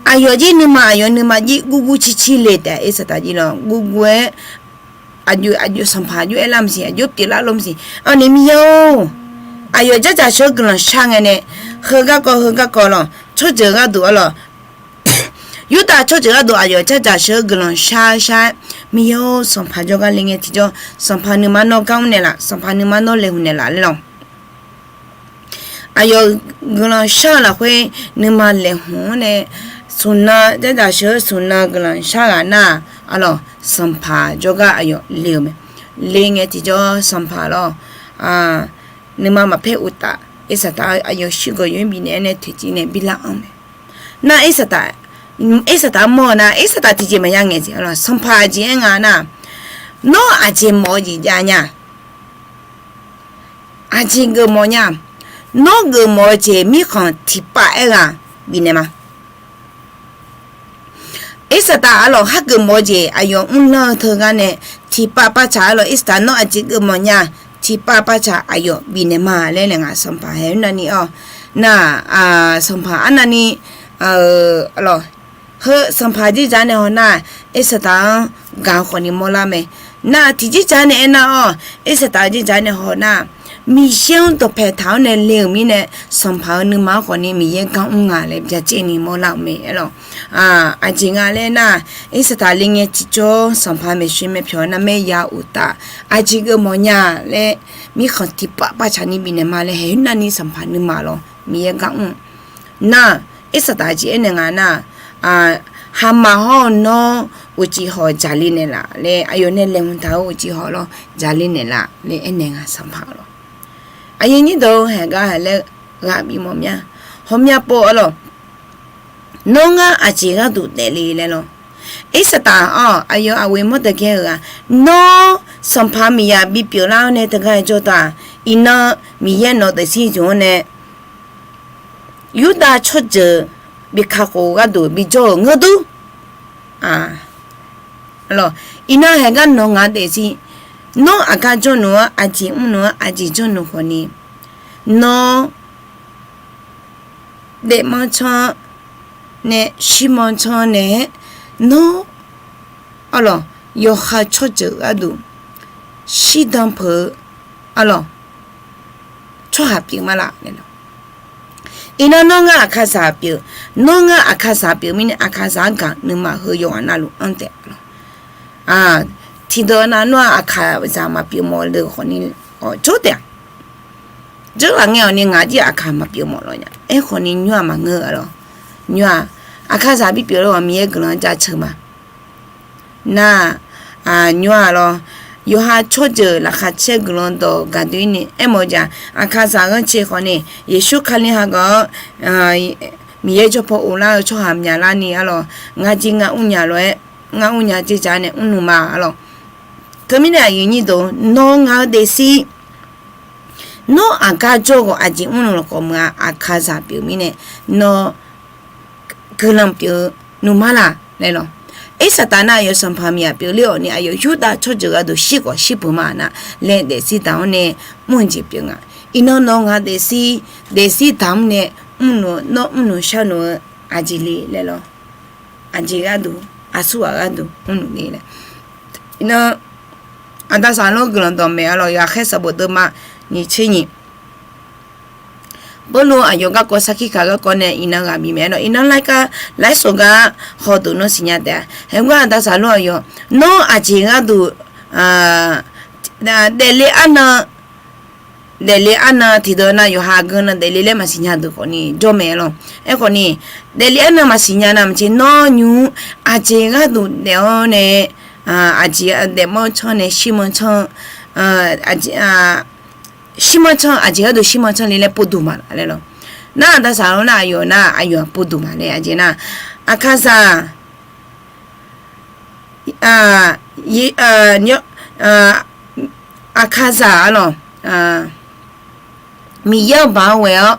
Aqyawf jir nuima, aqyawf nuima jir gurgur circir le taef, Irsaqtaf jir lawr gurgur-aer aqjox aqjox sanqpaq aqjox aerlar maqsiq, aqjox pyeuflar lor maqsiq. Aqni Miqyaer-or, aqyawf dzardzaq sheuq-eu guiqlanq shar ngae nae, heu garkawv heu garkawv lawr, tsawrjeuq gharduq-a lawr, Yurdav tsawrjeuq gharduq aqyawf dzardzaq sheuq-eu guiqlanq shar shar-aer, Miqyaer-or, sanqpaq jawrgar le ngae tiqjawr, sanqpaq nuima nawr gar mr naeqlaf, sanqpaq nuima nawr laeqhmq naeqlaf laer lawr. Aqyawf guiqlanq shar-eu lafkhoer nuima laeqhmq-anr nae, smq nan dzardzaq sheuq-eu smq nan guiqlanq shar ghaq nar-aq, arlawq sanqpaq jawrgar aqyawf le-eu mae. Le ngae tiqjawr sanqpaq lawr, nuima maqpaer uqtaf, Irsaqtaf aqyawf shirgawq yaer bifnaeq-aer nae toeqciv nae bilar-anr mae. Nar Irsaqtaf, Irsaqtaf-anr mawr-eu nar, Irsaqtaf tiqjeq maqya ngaeq jeq, arlawq sanqpaq aqjeq aer nga nar, nawr aqjeq mawf-eu jeq jav nya. Aqjeq geufmawf nya. Nawr geufmawf-eu jeq mirkhanq tiqpav aer ghaq bifnaeq ma. Irsaqtaf arlawq khar geufmawf-eu jeq aqyawf mrlar-eu teugar nae tiqpav pavtsaq arlawq Irsaqtaf nawr aqjeq geufmawf nya, tiqpav pavtsaq aqyawf bifnaeq ma laer nae ngaq sanqpaq haeq-aer navni-awr, nar-aq, sanqpaq arnavni, arlawq, heu sanqpaq jirdzaq nae hawnar, Irsaqtaf-anr gaq-eu khawfni mawrlar mae. Nar tiqjirdzaq nae aernar-awr, Irsaqtaf jirdzaq nae hawnar, Miqyaer-anr dawqpae taq-awr nae le-euq mirnae, sanqpaq-euq nuima-anr khawfni Miqyaer gar mr nga laer byacaevni mawrlar-euq mae arlawq. Aqjeq nga laer nar, Irsaqtaf le ngae tiqjawr sanqpaq maeqshi maeqpyawq narmaer ya uqtaf, aqjeq geufmawf nya laer, mirkhanq tiqpav pavtsaq ni bifnaeq ma laer haeq-aer navni sanqpaq nuima lawr Miqyaer gar mr. Nar, Irsaqtaf aqjeq aernaeq nga nar, hamar hawr-eu nawr uqcif hawq dzaqle naeqlaf laer, aqyawf nae laeqhmq taq-eu uqcif hawq lawr dzaqle naeqlaf laer aernaeq nga sanqpaq lawr. Aqyuif nyir deuq haeq gar haeq laer ghaq bif mawf mya. Hawmya pov arlawq, nawr ngar aqjeq gharduq daefle laer lawr. Irsaqtaf-awr aqyawf aqghoe mawr taeq ghae-euq-aq, nawr sanqpaq miqyaq bipyeuf lar-awr nae teugar jawr taq-aq, iqnan Miqyaer nawq daefzir jmq-anr nae Yurdav tsawrjeuq bi kakhof-eu gharduq bijawr-euq ngeur dur. Iqnan haeq gar nawq ngaq daefzir, nawr aqgar jawrluf-anr aqjeq mrluf-anr aqjeq jawrluf khawfni, nawr daefmanr canr nae shirmanr canr naeq-aer, nawr arlawq yawqha tsawrjeuq gharduq shirdan peuq-eu arlawq tsawrhaq pyeuf ma laf. Iqnan nawr ngar aqkaqzaq pyeuf, nawr ngar aqkaqzaq pyeuf mirnae aqkaqzaq-anr gaq nuima heu yawqghaq navluf anr taef lawq. Tiqdeuq nav nawr-aq aqkaqzaq maqpyeuf mawf le khawfni, awq jawr taef-a. Jawr ghaq ngae awqni ngaq jir aqkaq maqpyeuf mawf lawq nya. Aerkhawfni nymr-aq maqngeur-eu lawq. Nymr-aq, aqkaqzaq bipyeuf lar-awq Miqyaer guiqlanq jaceuq ma. Nar, nymr-aq lawr, yawqha tsawrjeuq laqkhaq caer guiqlanq dawq gaqdoe-ir ni aermawf-eu jeq-aq, aqkaqzaq ghanrcae khawfni, Yeqsur Kali hageuf-awr Miqyaer jawrpaw uvlar-eu tsawrhaq myaqlar ni arlawq, ngar jir ngar mrnya lof-aer, ngar mrnya jeqzaq nae mrluf ma arlawq. Teumirnae aqyuif nyir deuq, nawr ngar-eu daefzir, nawr aqgar jawr-eu khawf aqjeq mrluf lafkhawf meuq-a, aqkaqzaq pyeuf mirnae, nawr guiqlanq pyeuf-eu nuima laf laer lawq. Irsaqtaf nar aqyawf sanqpaq miqyaq pyeufler-awq ni aqyawf Yurdav tsawrjeuq gharduq shir khawf shir peuq ma nar laer daefzir daq-anr nae mr-eu jeq pyeuf nga. Iqnan nawq ngaq daefzir, daefzir daq-anr nae mrluf-eu nawr mrluf sharluf-eu aqjeq le laer lawq. Aqjeq gharduq, aqsurghaq gharduq mrluf ni laer. Iqnan Aqda Saqlor guiqlanq dawqmaeq arlawq, yawqha khaer sanqbof deuvma nyiq tser nyiq. Bawrlu aqyawf garkawv sarkir kaq garkawv nae iqnan ghaq bif maeq-aer lawq. Iqnan larkar laer sawq gar hawduq nawr siqnya taef-a. Haegar Aqda Saqlor aqyawf, nawr aqjeq gharduq daefle arnan, daefle arnan tiqdeuq nav yawqha geunan daefle laer maqsiqnya deuq khawfni jawr maeq-aer lawq. Aerkhawfni, daefle arnan maqsiqnya nav maqtser nawr nymr aqjeq gharduq daef-awr nae, aqjeq daefmanr canr nae shirmanr canr, shirmanr canr aqjeq gharduq shirmanr canr le laer povduq ma laer lawq. Nar Aqda Saqlor nar aqyawf nar aqyawf-aq povduq ma laer aqjeq nar, aqkaqzaq aqkaqzaq arlawq, Miqyaer-anr baq-anr ghae-awr,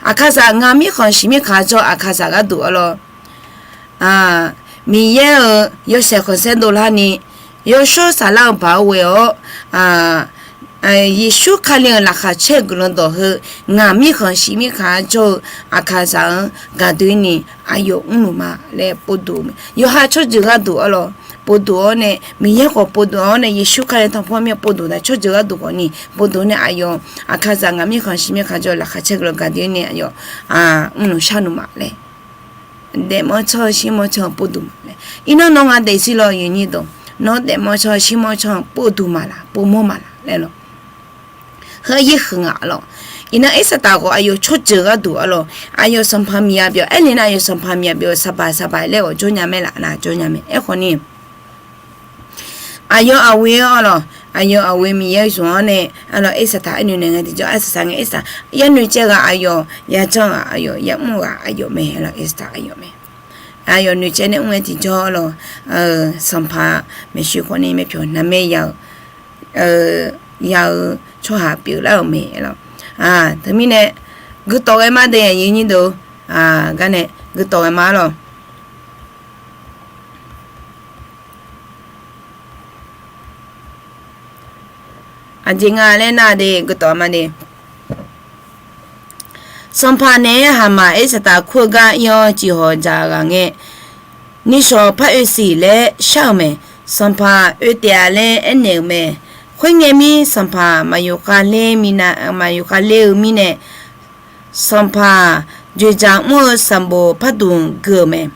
Aqkaqzaq ngaq mirkhanq shiq mirkhanq jawr-eu Aqkaqzaq gharduq arlawr, Miqyaer-euq yawshaef khanqsaer dovlarni, yawshawr saflar-eu baoq-anr ghoe-awr, Yeqsur Kali-euq laqkhaq caer-eu guiqlanq dawq heu, ngaq mirkhanq shiq mirkhanq-anr jawr-eu Aqkaqzaq-anr gaqdoeni aqyawf mrluf ma laer povduq mae. Yawqha tsawrjeuq gharduq arlawr, povduq-awr nae, Miqyaer khawf povduq-awr nae, Yeqsur Kali tanqpawr mir-a povduq taq tsawrjeuq gharduq khawfni povduq nae aqyawf Aqkaqzaq ngaq mirkhanq shiq mirkhanq jawr-eu laqkhaq caer guiqlanq gaqdoeni aqyawf mrluf sharluf ma laer. Daefmawr canr-eu shirmawr canr-eu povduq ma laer. Iqnan nawr ngaq daefzir lawr yawnyir dawq, nawr daefmawr canr-eu shirmawr canr-eu povduq ma laq, povmawr ma laq laer lawr. Heu-aer yir huiq nga arlawr. Iqnan Irsaqtaf khawf aqyawf tsawrjeuq gharduq arlawr, aqyawf Sanqpaq miqya byawq aernaeq nar, aqyawf Sanqpaq miqya byawq saqbaq saqbaq laer ghawq jawr nya mae laf nar jawr nya mae. Aerkhawfni aqyawf aqghoe-anr arlawr, aqyawf aqghoe Miqyaer zmq-anr nae arlawr, Irsaqtaf aernoeq naeq ngae tiqjawr, arsaq saq ngae Irsaqtaf yanoeq caev ghaq aqyawf, yajanr ghaq aqyawf, yamr ghaq aqyawf mae arlawr, Irsaqtaf aqyawf mae. Aqyawf noeqcaev nae mr ngae tiqjawr arlawr, Sanqpaq maeqshi khawfni myavpyawq narmaer ya-eu ya-eu tsawrhaq pyeuflar-euq mae lawr. Teumirnae guitawf ghae ma de, aqyuif aqnyir deuq, garnae guitawf ghae ma lawr. Aqjeq nga laer nar de, guitawf ma de. Sanqpaq naeq-aer Haqmaq Irsaqtaf kur-eu gar ir-awr ciqhawq dzaq ghaq ngae, nishawq par oe siq laer shar-euq mae. Sanqpaq oe taef-a laer aernaeq-euq mae. Khoerngae mir sanqpaq maqyuf khavler minav, maqyuf khavler-eu mirnae, sanqpaq dzoeqdzaq mr-eu sanqbof pardmq gui-euq mae.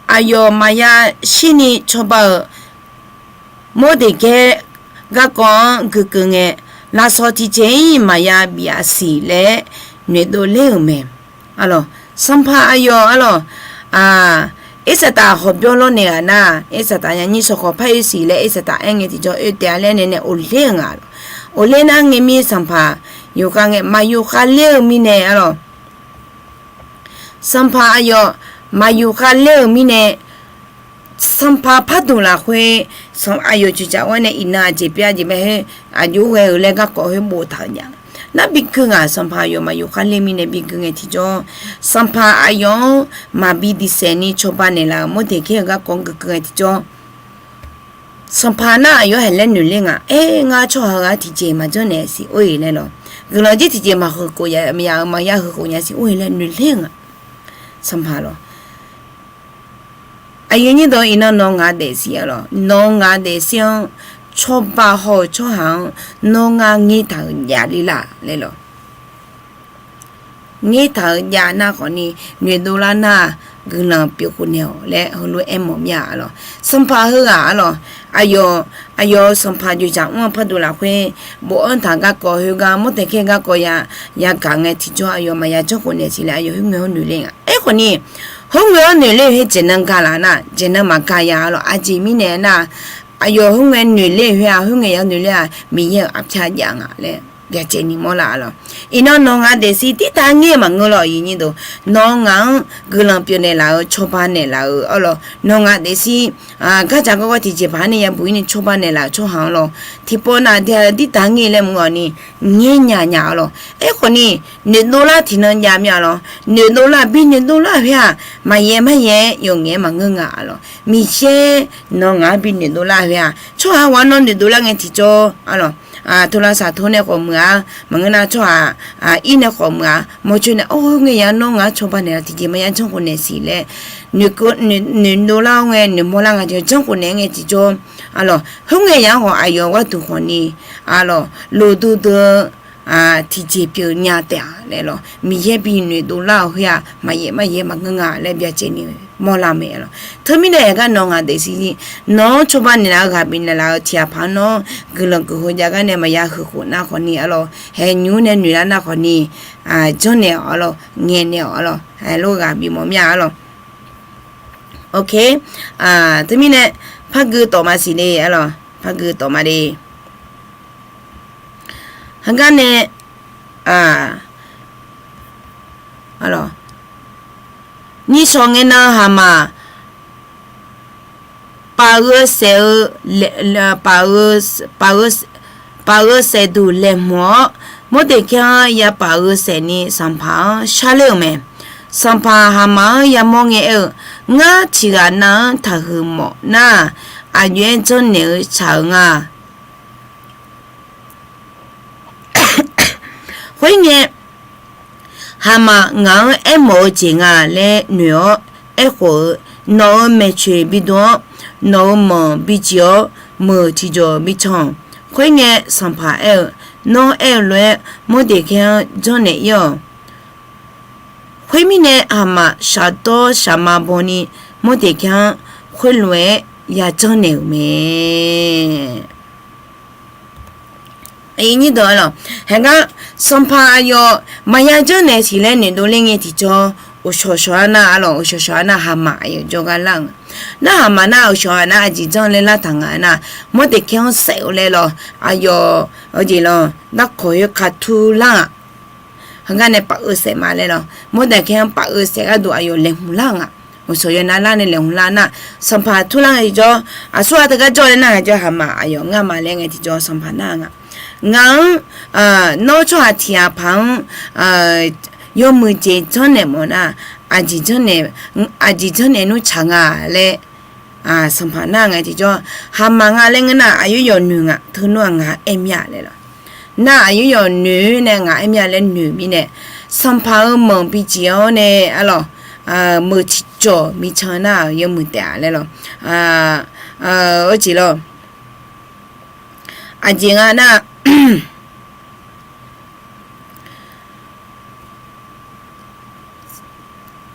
Aqyawf maqya shirni cawba-euq Mordeqgaer garkawv-anr guikeuv ngae, lafsawq tiqjeq-ir maqya bif-a siq laer noeqdov ler-euq mae. Arlawq, sanqpaq aqyawf arlawq, Irsaqtaf hawqbyawr lawrnaeq ghaq nar, Irsaqtaf nya nyir shawq khawf par oe siq laer Irsaqtaf aer ngae tiqjawr oe taef-a laer nae nae of ler-eu nga lawq. Of ler nar ngae mir sanqpaq yuf khav ngae, maqyuf khavler-eu mirnae arlawq, sanqpaq aqyawf maqyuf khavler-euq mirnae, sanqpaq pardmq lafkhoer aqyawf dzoeqdzaq-awr nae iqnan aqjeq pyeuf-a jeq mae khoer aqjox ghae-euq laer garkawv khoer boftaq-euq jav. Nar bigui ngaq, sanqpaq aqyawf maqyuf khavler mirnae bigui ngae tiqjawr, sanqpaq aqyawf-anr maqbi diqsaeq ni cawba naeqlaf-euq Mordeqgaer-euq garkawv-anr guikeuv ngae tiqjawr, sanqpaq nar aqyawf-anr haeq laer noeq ler nga. Aer, ngar tsawrhaq-eu gar tiqjeq maqjanr naeq siq or-eq laer lawq. Guiqlanq jir tiqjeq maqhuiq khof ya, maqya-eu maqya huiq khof nya siq or-eq laer noeq ler nga. Sanqpaq lawq, aqyuif nyir dawq, iqnan nawr ngaq daefzir-a lawq. Nawr ngaq daefzir-anr cawba haw-eu tsawrhaq-anr nawr ngar ngeur taq-euq jav ler laf laer lawq. Ngeur taq-euq jav nar khawfni, noeqdov lar nar-aq, guiqlanq pyeuf khof naeq-awq laer heulof-aer mawf mir-a lawq. Sanqpaq heughaq-a lawq, aqyawf, aqyawf-euq sanqpaq dzoeqdzaq mr-eu pardmq lafkhoer bofanr taq garkawv khoergar Mordeqgaer garkawv ya, yagaq ngae tiqjawr aqyawf maqya janr khof naeq siq laer aqyawf khoerngae-anr noeq ler nga. Aerkhawfni, khoerngae-anr noeq ler khoer jeq nan ga laf nar, jeq nan maqga ya-a lawq. Aqjeq mirnae nar, aqyawf khoerngae noeq ler khoer-aq, khoerngae ya noeq ler-aq, Miqyaer-euq arpyar jav nga laer byacaevni mawrlar-a lawq. Iqnan nawr ngaq daefzir tirtav ngeur maqngeur lawq, aqyuif nyir dawq. Nawr ngaq-anr guiqlanq pyeuf naeqlaf-euq, cawba naeqlaf-euq arlawq, nawr ngaq daefzir gardzaq garkawv tiqjeqpaq-anr nae yabuq-ir ni cawba naeqlaf-euq tsawrhaq-anr lawq, tiqpov nav dae tirtav ngeur laer mq-awq ni, ngeur nya nya-a lawq. Aerkhawfni, noeqdov lar tiqnan jav mir-a lawq. Noeqdov lar, bi noeqdov lar khoer-aq, maqyaef maryaef-aer yawf ngaef-aer maqngeur nga-a lawq. Miqyaer nawr ngaq-anr bi noeqdov lar khoer-aq, tsawrhaq ghaq nawr noeqdov lar ngae tiqjawr-a lawq, tov lavsav tov nae khawf muiq-a, maqngeur nar tsawrhaq ir nae khawf muiq-a, mawrcoer nae or, khoerngae ya nawr ngaq-anr cawba naeqlaf tiqjeq maqya janr khof naeq siq laer noeqdov lar-awr ngae, noeqmawr lar nga tiqjawr, janr khof naeq ngae tiqjawr-a lawq. Khoerngae ya-anr khawf aqyawf gharduq khawfni lofdui dui-eu tiqjeq pyeuf nya taef-a laer lawq. Miqyaer bi noeqdov lar-euq khoer-aq, maqyaef maryaef maqngeur nga laer byacaevni mawrlar mae-a lawq. Teumirnae aergar nawr ngaq daefzir, nawq-anr cawba naeqlaf-eu ghaq bifnaeq laf-eu tiqghaq paq-anr nawr guiqlanq guiqheu jav gar nae maqya huiq khof nar khawfni-a lawq, haeq nymr nae noeq lar nar khawfni, janrnaeq-awq-a lawq, ngaeqnaeq-awq-a lawq, heulof ghaq bimawf mir-a-a lawq. Ok, teumirnae par gui tawf ma siq de-a lawq, par gui tawf ma de. Heugar nae, a, nyir shawq ngae nan haqmaq paf-eu saef-eu, paf-eu, paf-eu saef duq laeqhmq-awr, Mordeqkaer-anr yapaf-eu saef ni sanqpaq-anr sharler-euq mae. Sanqpaq Haqmaf-anr yamawr ngae aer-eu, Ngar tiqghaq nav-anr taqhuiq mawf nar-aq, aqjox-aer janrnaeq-eu tsaq-euq nga. Khoerngae, Haqmaf ngaq-anr aermawf-eu jeq nga laer noeq-awr aerkhof-eu, nawq-euq maeqtsoeq bidm-awr, nawq-euq manq bijiq-awr, meuq tiqjawq bican-awq. Khoerngae, sanqpaq aer-eu, Nawr aer-eu lof-aer Mordeqkaer-anr janrnaeq ir-awq. Khoermirnae, Haqmaf shafdawr shaqma bawni Mordeqkaer-anr khoerlof-aer yajanrnaeq-euq mae. Haeqgar, sanqpaq aqyawf maqya janrnaeq siq laer noeqdov ler ngae tiqjawr, uqshawq shawq-a nar arlawq, uqshawq shawq-a nar Haqmaf aqyawf jawrgar lar-eu nga. Nar Haqmaf nar uqshawq-a nar aqjeq janr laer lartaq nga nar, Mordeqkaer-anr saef-eu laer lawr, aqyawf-eu jeq lawr, darkawq khoer ka turlar-aq, heugar nae paf-eu saef ma laer lawr, Mordeqkaer-anr paf-eu saef gharduq aqyawf laeqhmq lar-eu nga. Uqshawq yawnar lar nae laeqhmq lar nar, sanqpaq turlar ngae tiqjawr, aqsurghaq teugar jawr laer nar, haqjawr Haqmaf aqyawf ngar ma laer ngae tiqjawr sanqpaq nar-eu nga. Ngaq-anr, nawr tsawrhaq tiqghaq paq-anr yawmuiq jeq janrnaeq mawf nar, aqjeq janrnaeq, aqjeq janrnaeq nmr tsaq nga laer sanqpaq nar ngae tiqjawr, Haqmaf nga laer ngeur nar, aqyawf yawf noeq nga, teulof-aq ngaq aer mir-a laer lawr. Nar aqyawf yawf noeq nae ngaq aer mir-a laer noeq mirnae, sanqpaq-euq manq bijeq-awr nae arlawq, meuq tiqjawq mican nar-aq yawmuiq taef-a laer lawr. Aqjeq lawr, aqjeq nga nar,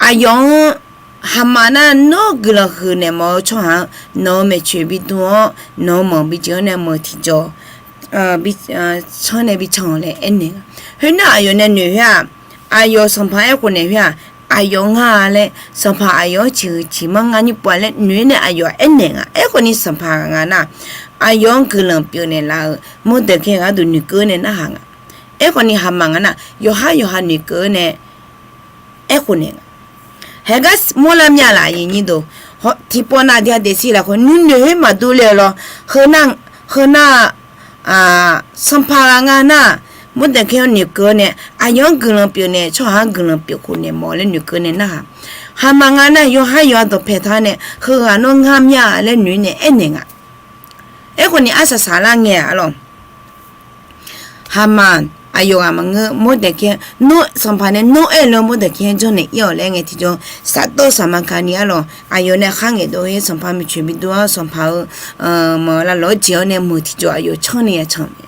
aqyawf-anr, Haqmaf nar nawr guiqlanq huiq naeq mawf-eu tsawrhaq-anr nawq-euq maeqtsoeq bidm-awr, nawq-euq manq bijeq-awr nae meuq tiqjawq canr nae bican-awq laer aernaeq nga. Khoernar aqyawf nae noeq khoer-aq, aqyawf sanqpaq aerkhof naeq khoer-aq, aqyawf ngar-a laer sanqpaq aqyawf-anr ciqhuiq ciqmanr ngar nymr pov-a laer noeq-aer nae aqyawf aernaeq nga. Aerkhawf ni sanqpaq ghaq nga nar, aqyawf-anr guiqlanq pyeufnaeq laf-euq Mordeqkaer gharduq noeqkeuv-awr nae narhaq nga. Aerkhawf ni Haqmaf nga nar, yawqhar yawqha noeqkeuv-awr nae aerkhof naeq nga. Haeqgar mawrlar mir-a laf aqyuif nyir deuq, tiqpawf nav aqdui-a daefsir lafkhoer nuinoeq khoer maqdur le-eu lawr. Heu nar, sanqpaq ghaq nga nar, Mordeqkaer-anr noeqkeuv-awr nae, aqyawf-anr guiqlanq pyeufnaeq, tsawrhaq-anr guiqlanq pyeuf khof naeq mawf laer noeqkeuv nae narhaq. Haqmaf nga nar yawqhar yawqha dawqpaeq taq-awr nae, heughaq nawr ngar mir-a laer noeq-aer nae aernaeq nga. Aerkhawf ni arsaq saqlar ngae-aq arlawq, Haqmaf aqyawf ghaq maqngeur, Mordeqkaer, nawr sanqpaq nae nawr aer-eu lof-aer Mordeqkaer-anr janrnaeq ir-awq laer ngae tiqjawr, safdawr saqma kani arlawq, aqyawf nae khar ngaeqdov-aer sanqpaq maeqtsoeq bidm-awr sanqpaq-euq manq lavlawq-awr jeq-awr nae meuq tiqjawq aqyawf canr nae ya can mae.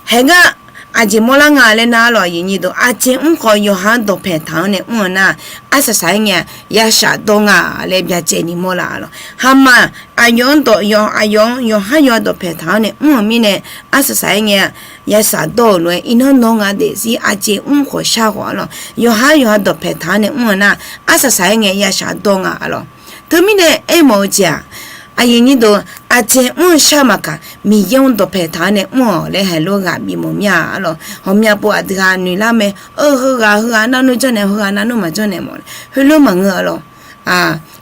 Haeqgar aqjeq mawrlar nga laer nar arlawq aqyuif nyir deuq, aqjeq mr khawf yawqha-anr dawqpaeq taq-awr nae mr-eu nar, arsaq saq-aer ngae-a, ya shafdawr nga laer byacaevni mawrlar arlawq. Haqmaf aqyawf-anr dawq yawq aqyawf-anr yawqhar yawqha dawqpaeq taq-awr nae mr-euq mirnae, arsaq saq-aer ngae-a, ya shafdawr-euq lof-aer iqnan nawr nga daefzir aqjeq mr khawf shar khawf arlawq, yawqhar yawqha dawqpaeq taq-awr nae mr-eu nar, arsaq saq-aer ngae ya shafdawr nga arlawq. Teumirnae aermawf-eu jeq-aq, aqyuif nyir deuq, aqjeq mr-eu shar maqkaq Miqyaer-anr dawqpaeq taq-awr nae mr-awq laer haiq lof ghaq bifmawf mir-a arlawq. Ghawqmya pov aqdui ghaq noeqlar mae, eu heughaq heughaq navluf janrnaeq, heughaq navluf maqjanrnaeq mawf, heulof maqngeur arlawq.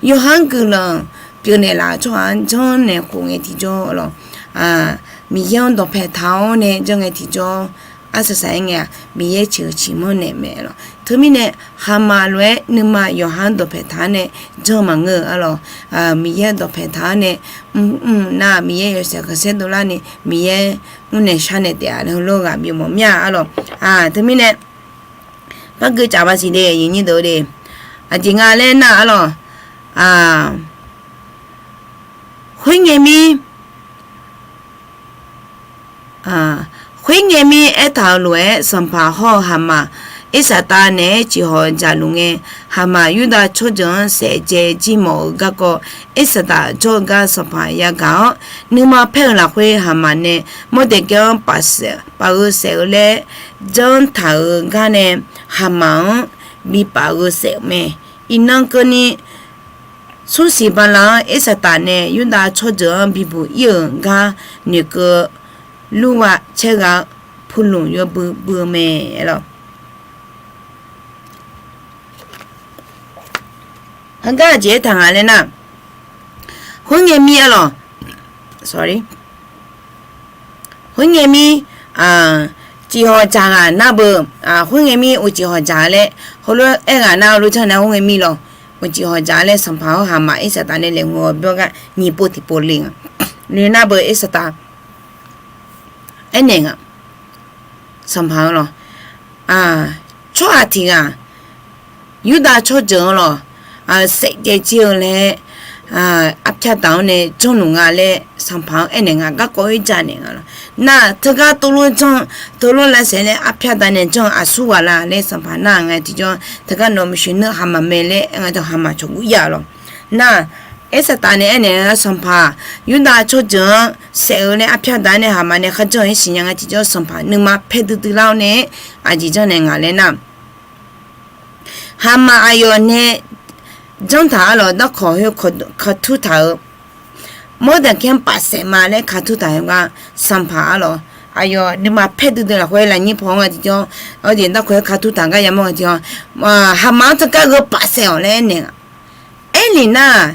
Yawqha-anr guiqlanq pyeufnaeq laf-eu tsawrhaq-anr janrnaeq khof ngae tiqjawr arlawq, Miqyaer-anr dawqpaeq taq-awr nae janr ngae tiqjawr, arsaq saq-aer ngae-a, Miqyaer ciqhuiq ciqmanr naeq mae lawq. Teumirnae Haqmaf lof-aer nuima yawqha-anr dawqpaeq taq-awr nae janr maqngeur-eu arlawq. Miqyaer dawqpaeq taq-awr nae mr mr nar, Miqyaer yawshaef khanqsaer dovlar ni Miqyaer mrnaeq sharnaeq taef-a laer heulof ghaq bifmawf mir-a arlawq. Teumirnae par gui tsaf maqsiq de, aqyuif nyir deuq de, aqjeq nga laer nar arlawq, khoerngae mir khoerngae mir aertaq-euq lof-aer, sanqpaq hawr-eu Haqmaf Irsaqtav naeq-aer ciqhaw dzaqluf ngae, Haqmaf Yurdav tsawrjeuq-anr saef dzae jir mawf-eu garkawv, Irsaqtav jawr-eu gar sanqpaq yagaq-awr, nuima paer-eu lafkhoer Haqmaf nae Mordeqkaer-anr paf-eu saef-eu laer janr taq-euq gar nae, Haqmaf-anr bi paf-eu saef-eu mae. Iqnan keuvni, smrsiq bala-anr Irsaqtav nae Yurdav tsawrjeuq-anr bibuq ir-euq gar noeqkeuv lurgha caergha-eu Pulmq yawbui bui-eu mae lawq. Heugar aqjeq aertaq nga laer nar, khoerngae mir arlawq, sorry, khoerngae mir, Uqcif hawq dzaq ghaq nar beu, khoerngae mir uqcif hawq dzaq laer, heulof-aer aer ghaq nar lof janr nae khoerngae mir lawq. Uqcif hawq dzaq laer sanqpaq-anr haqmaf irsaqtaf nae laeqhmq-eu bawr gar nyiq pov tiqpov le nga. Noeq nar beu irsaqtaf aernaeq nga. Sanqpaq-anr lawq, tsawrhaq tiq ghaq Yurdav tsawrjeuq-anr lawq, saef jaev jir-eu laer arpyar daq-anr nae janrluf nga laer sanqpaq-anr aernaeq nga. Garkawv-ir janaeq nga lawq. Nar teugar tov lof janr, tov lof lavsaef laer arpyar daq nae janr-eu aqsur ghaq la laer sanqpaq nar-aq nga tiqjawr, teugar nawq maeqshi neur haqmaf mae laer aer nga tiqjawr haqmaf cawq gur ir-a lawq. Nar irsaqtaf nae aernaeq nga, sanqpaq Yurdav tsawrjeuq-anr saef-eu laer arpyar daq-anr nae haqmaf nae kharjanr-ir siqnya nga tiqjawr sanqpaq nuima paer duidui lar-awr nae aqjeq janrnaeq nga laer nar, haqmaf aqyawf nae janr taq-a lawq. Darkawq khoer katur taq-eu Mawrdaqkhaer-anr paf saef ma laer katur taq-eu gar sanqpaq-a lawq, aqyawf nuima paer duidui lafkhoer lafnyir paw-anr nga tiqjawr, aqjeq darkawq-aer katur taq gar yamawr nga tiqjawr, haqmaf-anr teugar gheu paf saef-awq laer aernaeq nga. Aerlef nar,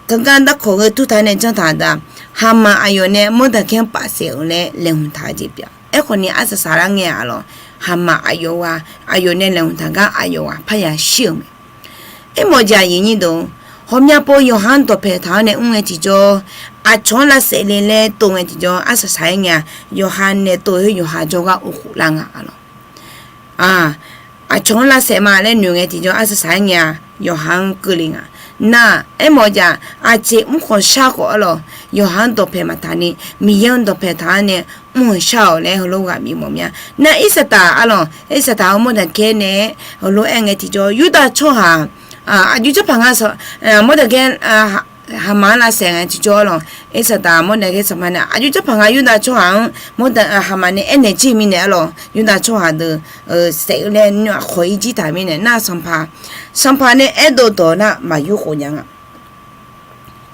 teugar darkawq gheu tur taq nae janr taq-a, haqmaf aqyawf nae Mawrdaqkhaer-anr paf saef-euq laer laeqhmq taq-eu jeq pyeuf. Aerkhawf ni arsaq saqlar ngae-a lawq, haqmaf aqyawf ghaq, aqyawf nae laeqhmq taq gar aqyawf ghaq parya shir-euq mae. Aermawf jeq aqyuif nyir deuq, ghawqmya pov yawqha-anr dawqpaeq taq-awr nae mr ngae tiqjawr, aqcawq-anr lavsaef le laer tov ngae tiqjawr arsaq saq-aer ngae-a, yawqha nae tov-eu yawqha jawrgar uvkhof lar nga-a lawq. Aqcawq-anr lavsaef ma laer noeq ngae tiqjawr arsaq saq-aer ngae-a, yawqha-anr keuvle nga. Nar aermawf jeq aqjeq mr khawf shar khawf-a lawq, yawqha-anr dawqpaeq maqtaq ni Miqyaer-anr dawqpaeq taq-awr nae mr-eu shar-awq laer heulof ghaq bimawf mya. Nar irsaqtaf-a lawq, irsaqtaf-awr Mawrdaqkhaer nae heulof-aer ngae tiqjawr, Yurdav tsawrhaq aqjox jarpaq nga, Mawrdaqkhaer haqmaf-anr lavsaef ngae tiqjawr-a lawq, irsaqtaf Mawrdaqkhaer sanqpaq nae aqjox jarpaq nga Yurdav tsawrhaq-anr Mawrda haqmaf nae aernaeq jir mirnae-a lawq, Yurdav tsawrhaq deuq saef-eu laer nawr aqkhawq-ir jir taq mirnae nar sanqpaq, sanqpaq nae aerdov dawq nar maqyur khof nya nga.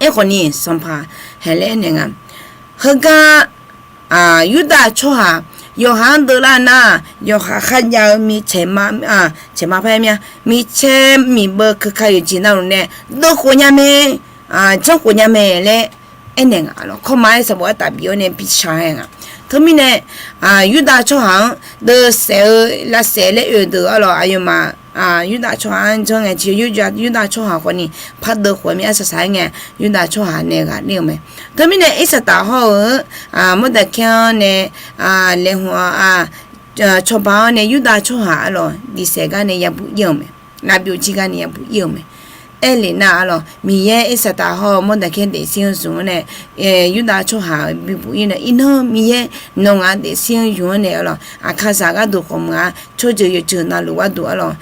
Aerkhawf ni sanqpaq haeq laer aernaeq nga, heugar Yurdav tsawrhaq yawqha-anr deuvlar nar, yawqha kharjav-eu micaeq ma, caeq ma par-aer mir-a, micaer miqbeuv keuka yawqjeq navluf nae deuvkhof nya mae, janrkhof nya mae laer aernaeq nga lawq. Kawrma-aer sanqbof artaf bif-awr nae bishaq-aer nga. Teumirnae Yurdav tsawrhaq-anr deuv saef-eu lavsaef laer oe-eu deuq-a lawq, aqyawfmaf Yurdav tsawrhaq-anr janr ngae tiqjawr, Yurdav tsawrhaq khawf ni par deuvkhof-eu mir arsaq saq-aer ngae, Yurdav tsawrhaq nae ghaqler-eu mae. Teumirnae irsaqtaf hawr-eu Mawrdaqkhaer-anr nae laeqhmq-a, cawba-awr nae Yurdav tsawrhaq-a lawq diqsaef gar nae yabuq ir-eu mae, lavbyov jir gar nae yabuq ir-eu mae. Aerlef nar-a lawq, Miqyaer irsaqtaf hawr-eu Mawrdaqkhaer daefzir-anr zmq-anr nae Yurdav tsawrhaq-euq bibuq ir nae, iqnan Miqyaer nawq ngaq daefzir-anr zmq-anr nae-a lawq, aqkaqzaq gharduq khawf meuq-a, tsawrjeuq yawqjeuq navluf gharduq-a lawq,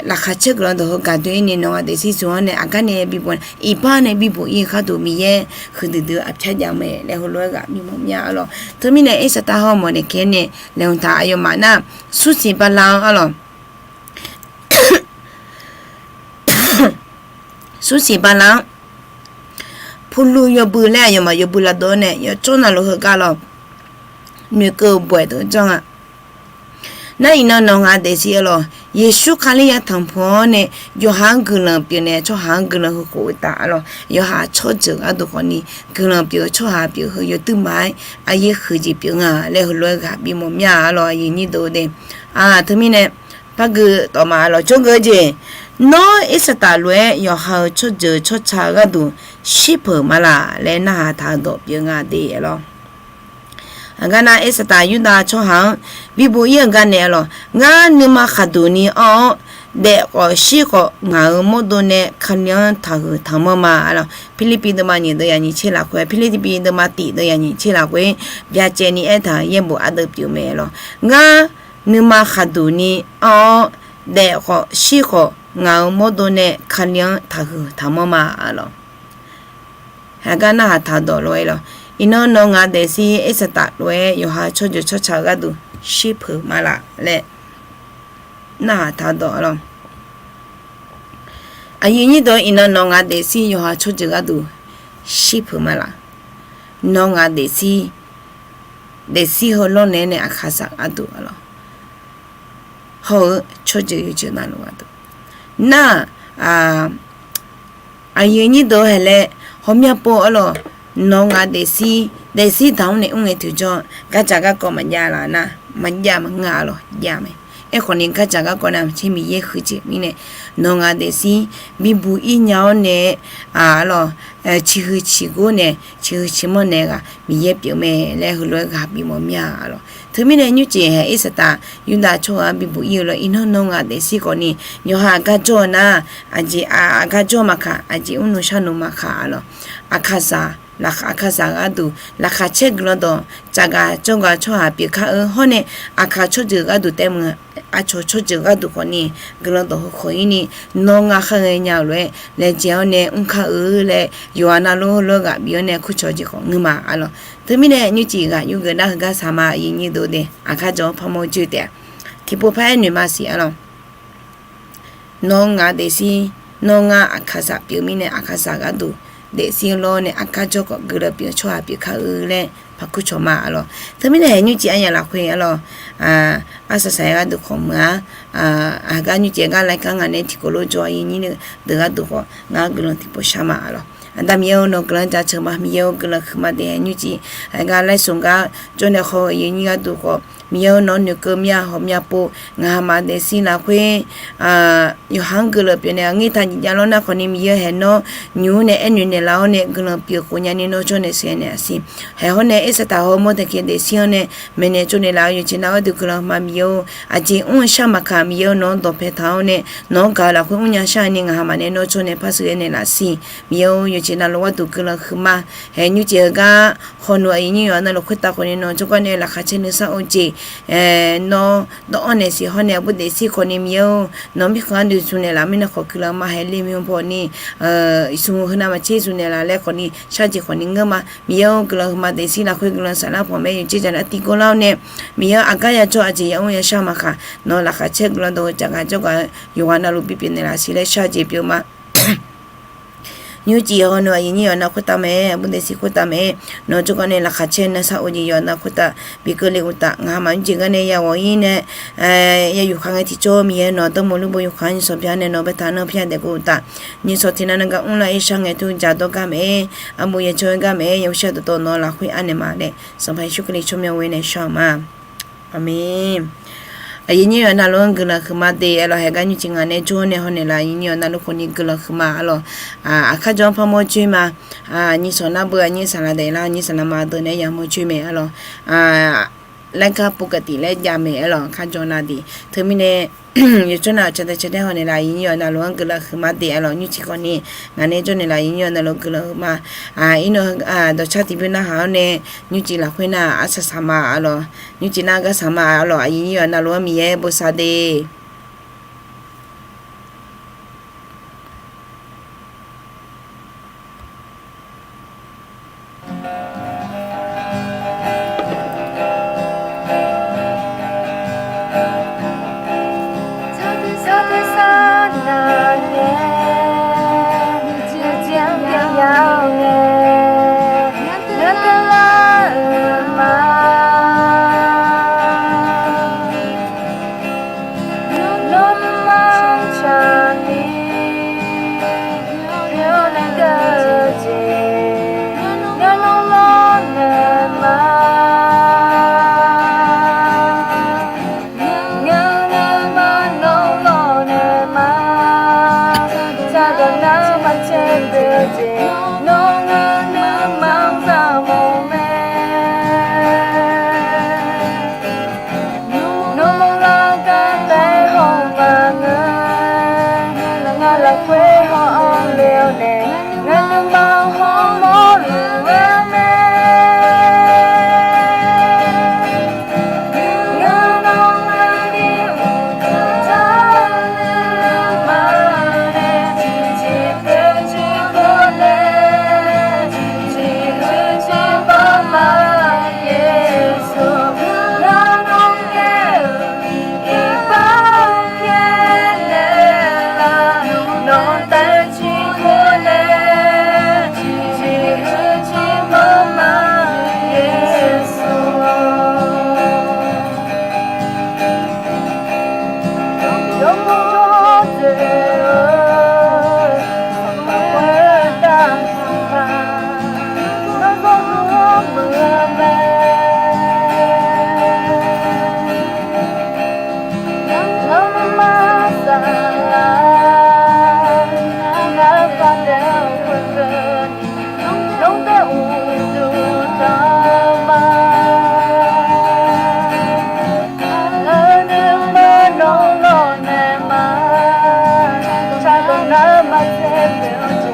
laqkhaq caer guiqlanq dawq heu gaqdoe-ir ni nawq ngaq daefzir zmq-anr nae aqgar nae bibuq, iqbax nae bibuq ir-eu gharduq Miqyaer huiqdui dui-eu aqpyar jav mae laer heulof-aer ghaq bimawf mya-a lawq. Teumirnae irsaqtaf hawr-eu Mawrdaqkhaer nae laeqhmq taq aqyawfmaf nar, sursiq bala-anr-a lawq, sursiq bala-anr, Pulu yawbui laer aqyawfmaf yawbui lavdov-awr nae yawqtsawr navluf heugar lawq, noeqkeuv baw-aer deuq janr-a. Nar iqnan nawq ngaq daefzir-a lawq, Yeqsur Kali yatanq puq-awr nae yawqha-anr guiqlanq pyeuf nae tsawrhaq-anr guiqlanq heukhof-eu taf-a lawq, yawqha tsawrjeuq gharduq khawf ni guiqlanq pyeuf-eu tsawrhaq pyeuf heu yawduirma-aer aqyaer huiqjeq pyeuf nga laer heulof-aer ghaq bimawf mya-a lawq, aqyuif nyir deuq de. Teumirnae par gui tawfma-a lawq, jawrgeuf jeq, nawr irsaqtaf lof-aer yawqha-euq tsawrjeuq tsawrca-eu gharduq shirpeuq ma laq laer narhaq taq-eu dawq pyeuf nga de-a lawq. Aqgar nar irsaqtaf Yurdav tsawrhaq-anr bibuq ir-eu gar nae-a lawq, ngar nuima khaqduq ni anr-awr, daef khawf shir khawf ngaq-euq mawrdo nae Kali-anr taqhuiq taqmanr ma-a lawq. Pirlirpiv deuvma nyiq deuv yaq nyiq tser lafkhoer, Pirlirpiv deuvma tiq deuv yaq nyiq tser lafkhoer byacaevni aertaq-euq yaerbof ardeuv pyeuf mae-a lawq. Ngar nuima khaqduq ni anr-awr, daef khawf shir khawf ngaq-euq mawrdo nae Kali-anr taqhuiq taqmanr ma-a lawq. Aqgar narhaq taq-eu dawq lof-aer lawq, iqnan nawq ngaq daefzir irsaqtaf lof-aer yawqha tsawrjeuq tsawrca-eu gharduq shirpeuq ma laq laer narhaq taq-eu dawq-a lawq. Aqyuif nyir deuq, iqnan nawq ngaq daefzir yawqha tsawrjeuq gharduq shirpeuq ma laq. Nawq ngaq daefzir, daefzir heu lawrnaeq-aer nae aqkaqzaq gharduq-a lawq, hawr-eu tsawrjeuq yawqjeuq navluf gharduq nar-aq, aqyuif nyir deuq haeq laer ghawqmya pov-a lawq, Nawq ngaq daefzir, daefzir daq-anr nae mr ngae tiqjawr, gardzaq garkawv maqjav laf nar, maqjav maqngeur-a lawq, jav mae. Aerkhawf ni gardzaq garkawv nav maqtser Miqyaer huiqjeq mirnae, nawq ngaq daefzir bibuq ir nya-awr nae, a lawq, ciqhuiq ciqgor nae, ciqhuiq ciqmanr nae ghaq Miqyaer pyeuf mae laer heulof-aer ghaq bimawf mir-a lawq. Teumirnae nymrcif haeq irsaqtaf Yurdav tsawrhaq-anr bibuq ir-eu lawr, iqnan nawq ngaq daefzir khawf ni, yawqha aqgar jawr-eu nar, aqjeq aqgar jawr maqkaq, aqjeq mrnuq sharnuq maqkaq-a lawq. Aqkaqzaq, aqkaqzaq gharduq laqkhaq caer guiqlanq dawq tsafgaq jawrgaq tsawrhaq pyeuf kar-eu hawr nae, aqkaq tsawrjeuq gharduq taef meuq, aqcawq tsawrjeuq gharduq khawf ni guiqlanq dawq heu khawq ir ni, nawr ngar khar ghae nya-euq lof-aer laejae-awr nae mr kar-eu laer yawqha navluf heulof-aer ghaq bif-awr nae kurcawq jeq khawf ngeur ma-a lawq. Teumirnae nymrcif ghaq yurgeuf nar heugar saq ma, aqyuif nyir deuq-eu dae aqkar jawr-anr parmawr joer taef-a. Tiqpov par-aer noeqma siq-a lawq. Nawr ngaq daefzir, nawr ngar aqkaqzaq pyeuf mirnae aqkaqzaq gharduq daefzir lawr nae aqkar jawr khawf guiqlanq pyeuf-eu tsawrhaq pyeuf kar-eu laer parkur cawq ma-a lawq. Teumirnae haeq nymrcif aryaq lafkhoer-a lawq, arsaq saq-aer gharduq khawf meuq-a. Aqgar nymrcif gar laer kar ngaq nae tiqkawv lof jawr-a, aqyuif nyir deuq gharduq khawf ngar guiqlanq tiqpov shar ma-a lawq. Aqda Miqyaer-eu nawq guiqlanq jaceuq ma, Miqyaer-eu guiqlanq huiqma daef haeq nymrcif, aqgar laer smq gar jawr nae haw-eu aqyuif nyir gharduq khawf, Miqyaer-eu nawq-anr noeqkeuv myav hawq myav pov, ngaq haq ma daefzir lafkhoer yawqha-anr guiqlanq pyeuf naeq-a. Ngeur taq jeq jav lawr nar khawf ni Miqyaer-eu haeq nawr nymq-mr nae aernoeq naeqlaf-awr nae guiqlanq pyeuf khof nyani nawr jawr nae sheuqghae naeq-a siq. Haeq hawr nae irsaqtaf hawr mawr taeqkeq daefzir-anr nae maeqnaeq tsovnaeq laf-eu yawqjeq navluf-aer duq guiqlanq ma Miqyaer-or, aqjeq mr-eu shar maqkaq Miqyaer-or, nawq-anr dawqpae taq-awr nae nawq-anr gaq-eu lafkhoer mrnya shar-eu ni ngaq haq ma nae nawr jawr nae par sheuqghae naeqlaf siq. Miqyaer-or, yawqjeq navluf gharduq guiqlanq huiqma. Haeq nymrcif heugar hawq nmr aqyuif nyir yawqha navluf khoertav khawf ni nawq jawrgar nae laqkhaq caer nuisar-eu jeq, nawr dawv-anr naeq siq hawr nae aqbur daefzir khawf ni Miqyaer-or, nawq mirkhanq-anr noeqzmq naeqlaf mirnae khawf guiqlanq ma. Haeq le myanr paw ni zmq heunav maqtser zmq naeqlaf laer khawf ni shar jeq khawf ni ngeur ma. Miqyaer-or, guiqlanq huiqma daefzir lafkhoer guiqlanq saflar pawq mae. Yawqjeq jaq nae tiqgor lar-awr nae Miqyaer-or, aqgar ya jawr aqjeq ya mr ya shar maqkaq, nawq laqkhaq caer guiqlanq dawq heu tsafgaq jawrgaq-eu yawqha navluf bipyeuf naeqlaf siq laer shar jeq pyeuf ma. Nymrcif hawq nmr aqyuif nyir yawqha navluf khoertav mae-aer, aqbur daefzir khoertav mae-aer, nawq jawrgar nae laqkhaq caer nuisar-eu jeq yawqha navluf khoertav bi keuvle uqtaf, ngaq haq ma nymrcif gar nae ya ghawq-ir nae ya yufkhav ngae tiqjawr Miqyaer nawq dawrmawq lurbo yufkhav nyiqsawq pyav nae nawq baetaq nanr pyav daef gov uqtaf, nyiqsawq tiqnan nan gar mrlar-ir shar ngae tur jaq dawr gar mae-aer, armov yaeqcawq-aer gar mae-aer, yawshir dawqtawv nawq lafkhoer arnaeq ma laer Sanqpaq Yeqsur Kali tsawrmyanr ghoe nae shar-euq ma. Aqmeq. Aqyuif nyir yawqha navluf-anr guiqlanq huiqma de-a lawq. Haeq gar nymrcif ngaq nae jawr nae haw naeqlaf, aqyuif nyir yawqha navluf khawf ni guiqlanq huiqma-a lawq. Aqkar jawr-anr parmawr joer ma. Nyiqsawq nar beu aqnyir saqlaq daef lar, nyir saqlaq ma deuq nae yamawr joer mae-a lawq. Laer gar ปกติ laer jav mae-a lawq. Aqkar jawr nar de. Teumirnae yawqjawr nav-euq cadae cadaer haw naeqlaf, aqyuif nyir yawqha navluf-anr guiqlanq huiqma de-a lawq. Nymrcif khawf ni ngaq nae jawr naeqlaf, aqyuif nyir yawqha navluf guiqlanq huiqma. Irnawq dawqcar tiqbymr narhaq-awr nae nymrcif lafkhoer nar arsaq saq ma-a lawq. Nymrcif nar gar saq ma-a lawq. Aqyuif nyir yawqha navluf-anr Miqyaer bosav de. Aqyawfmaf dzaeq maeq-anr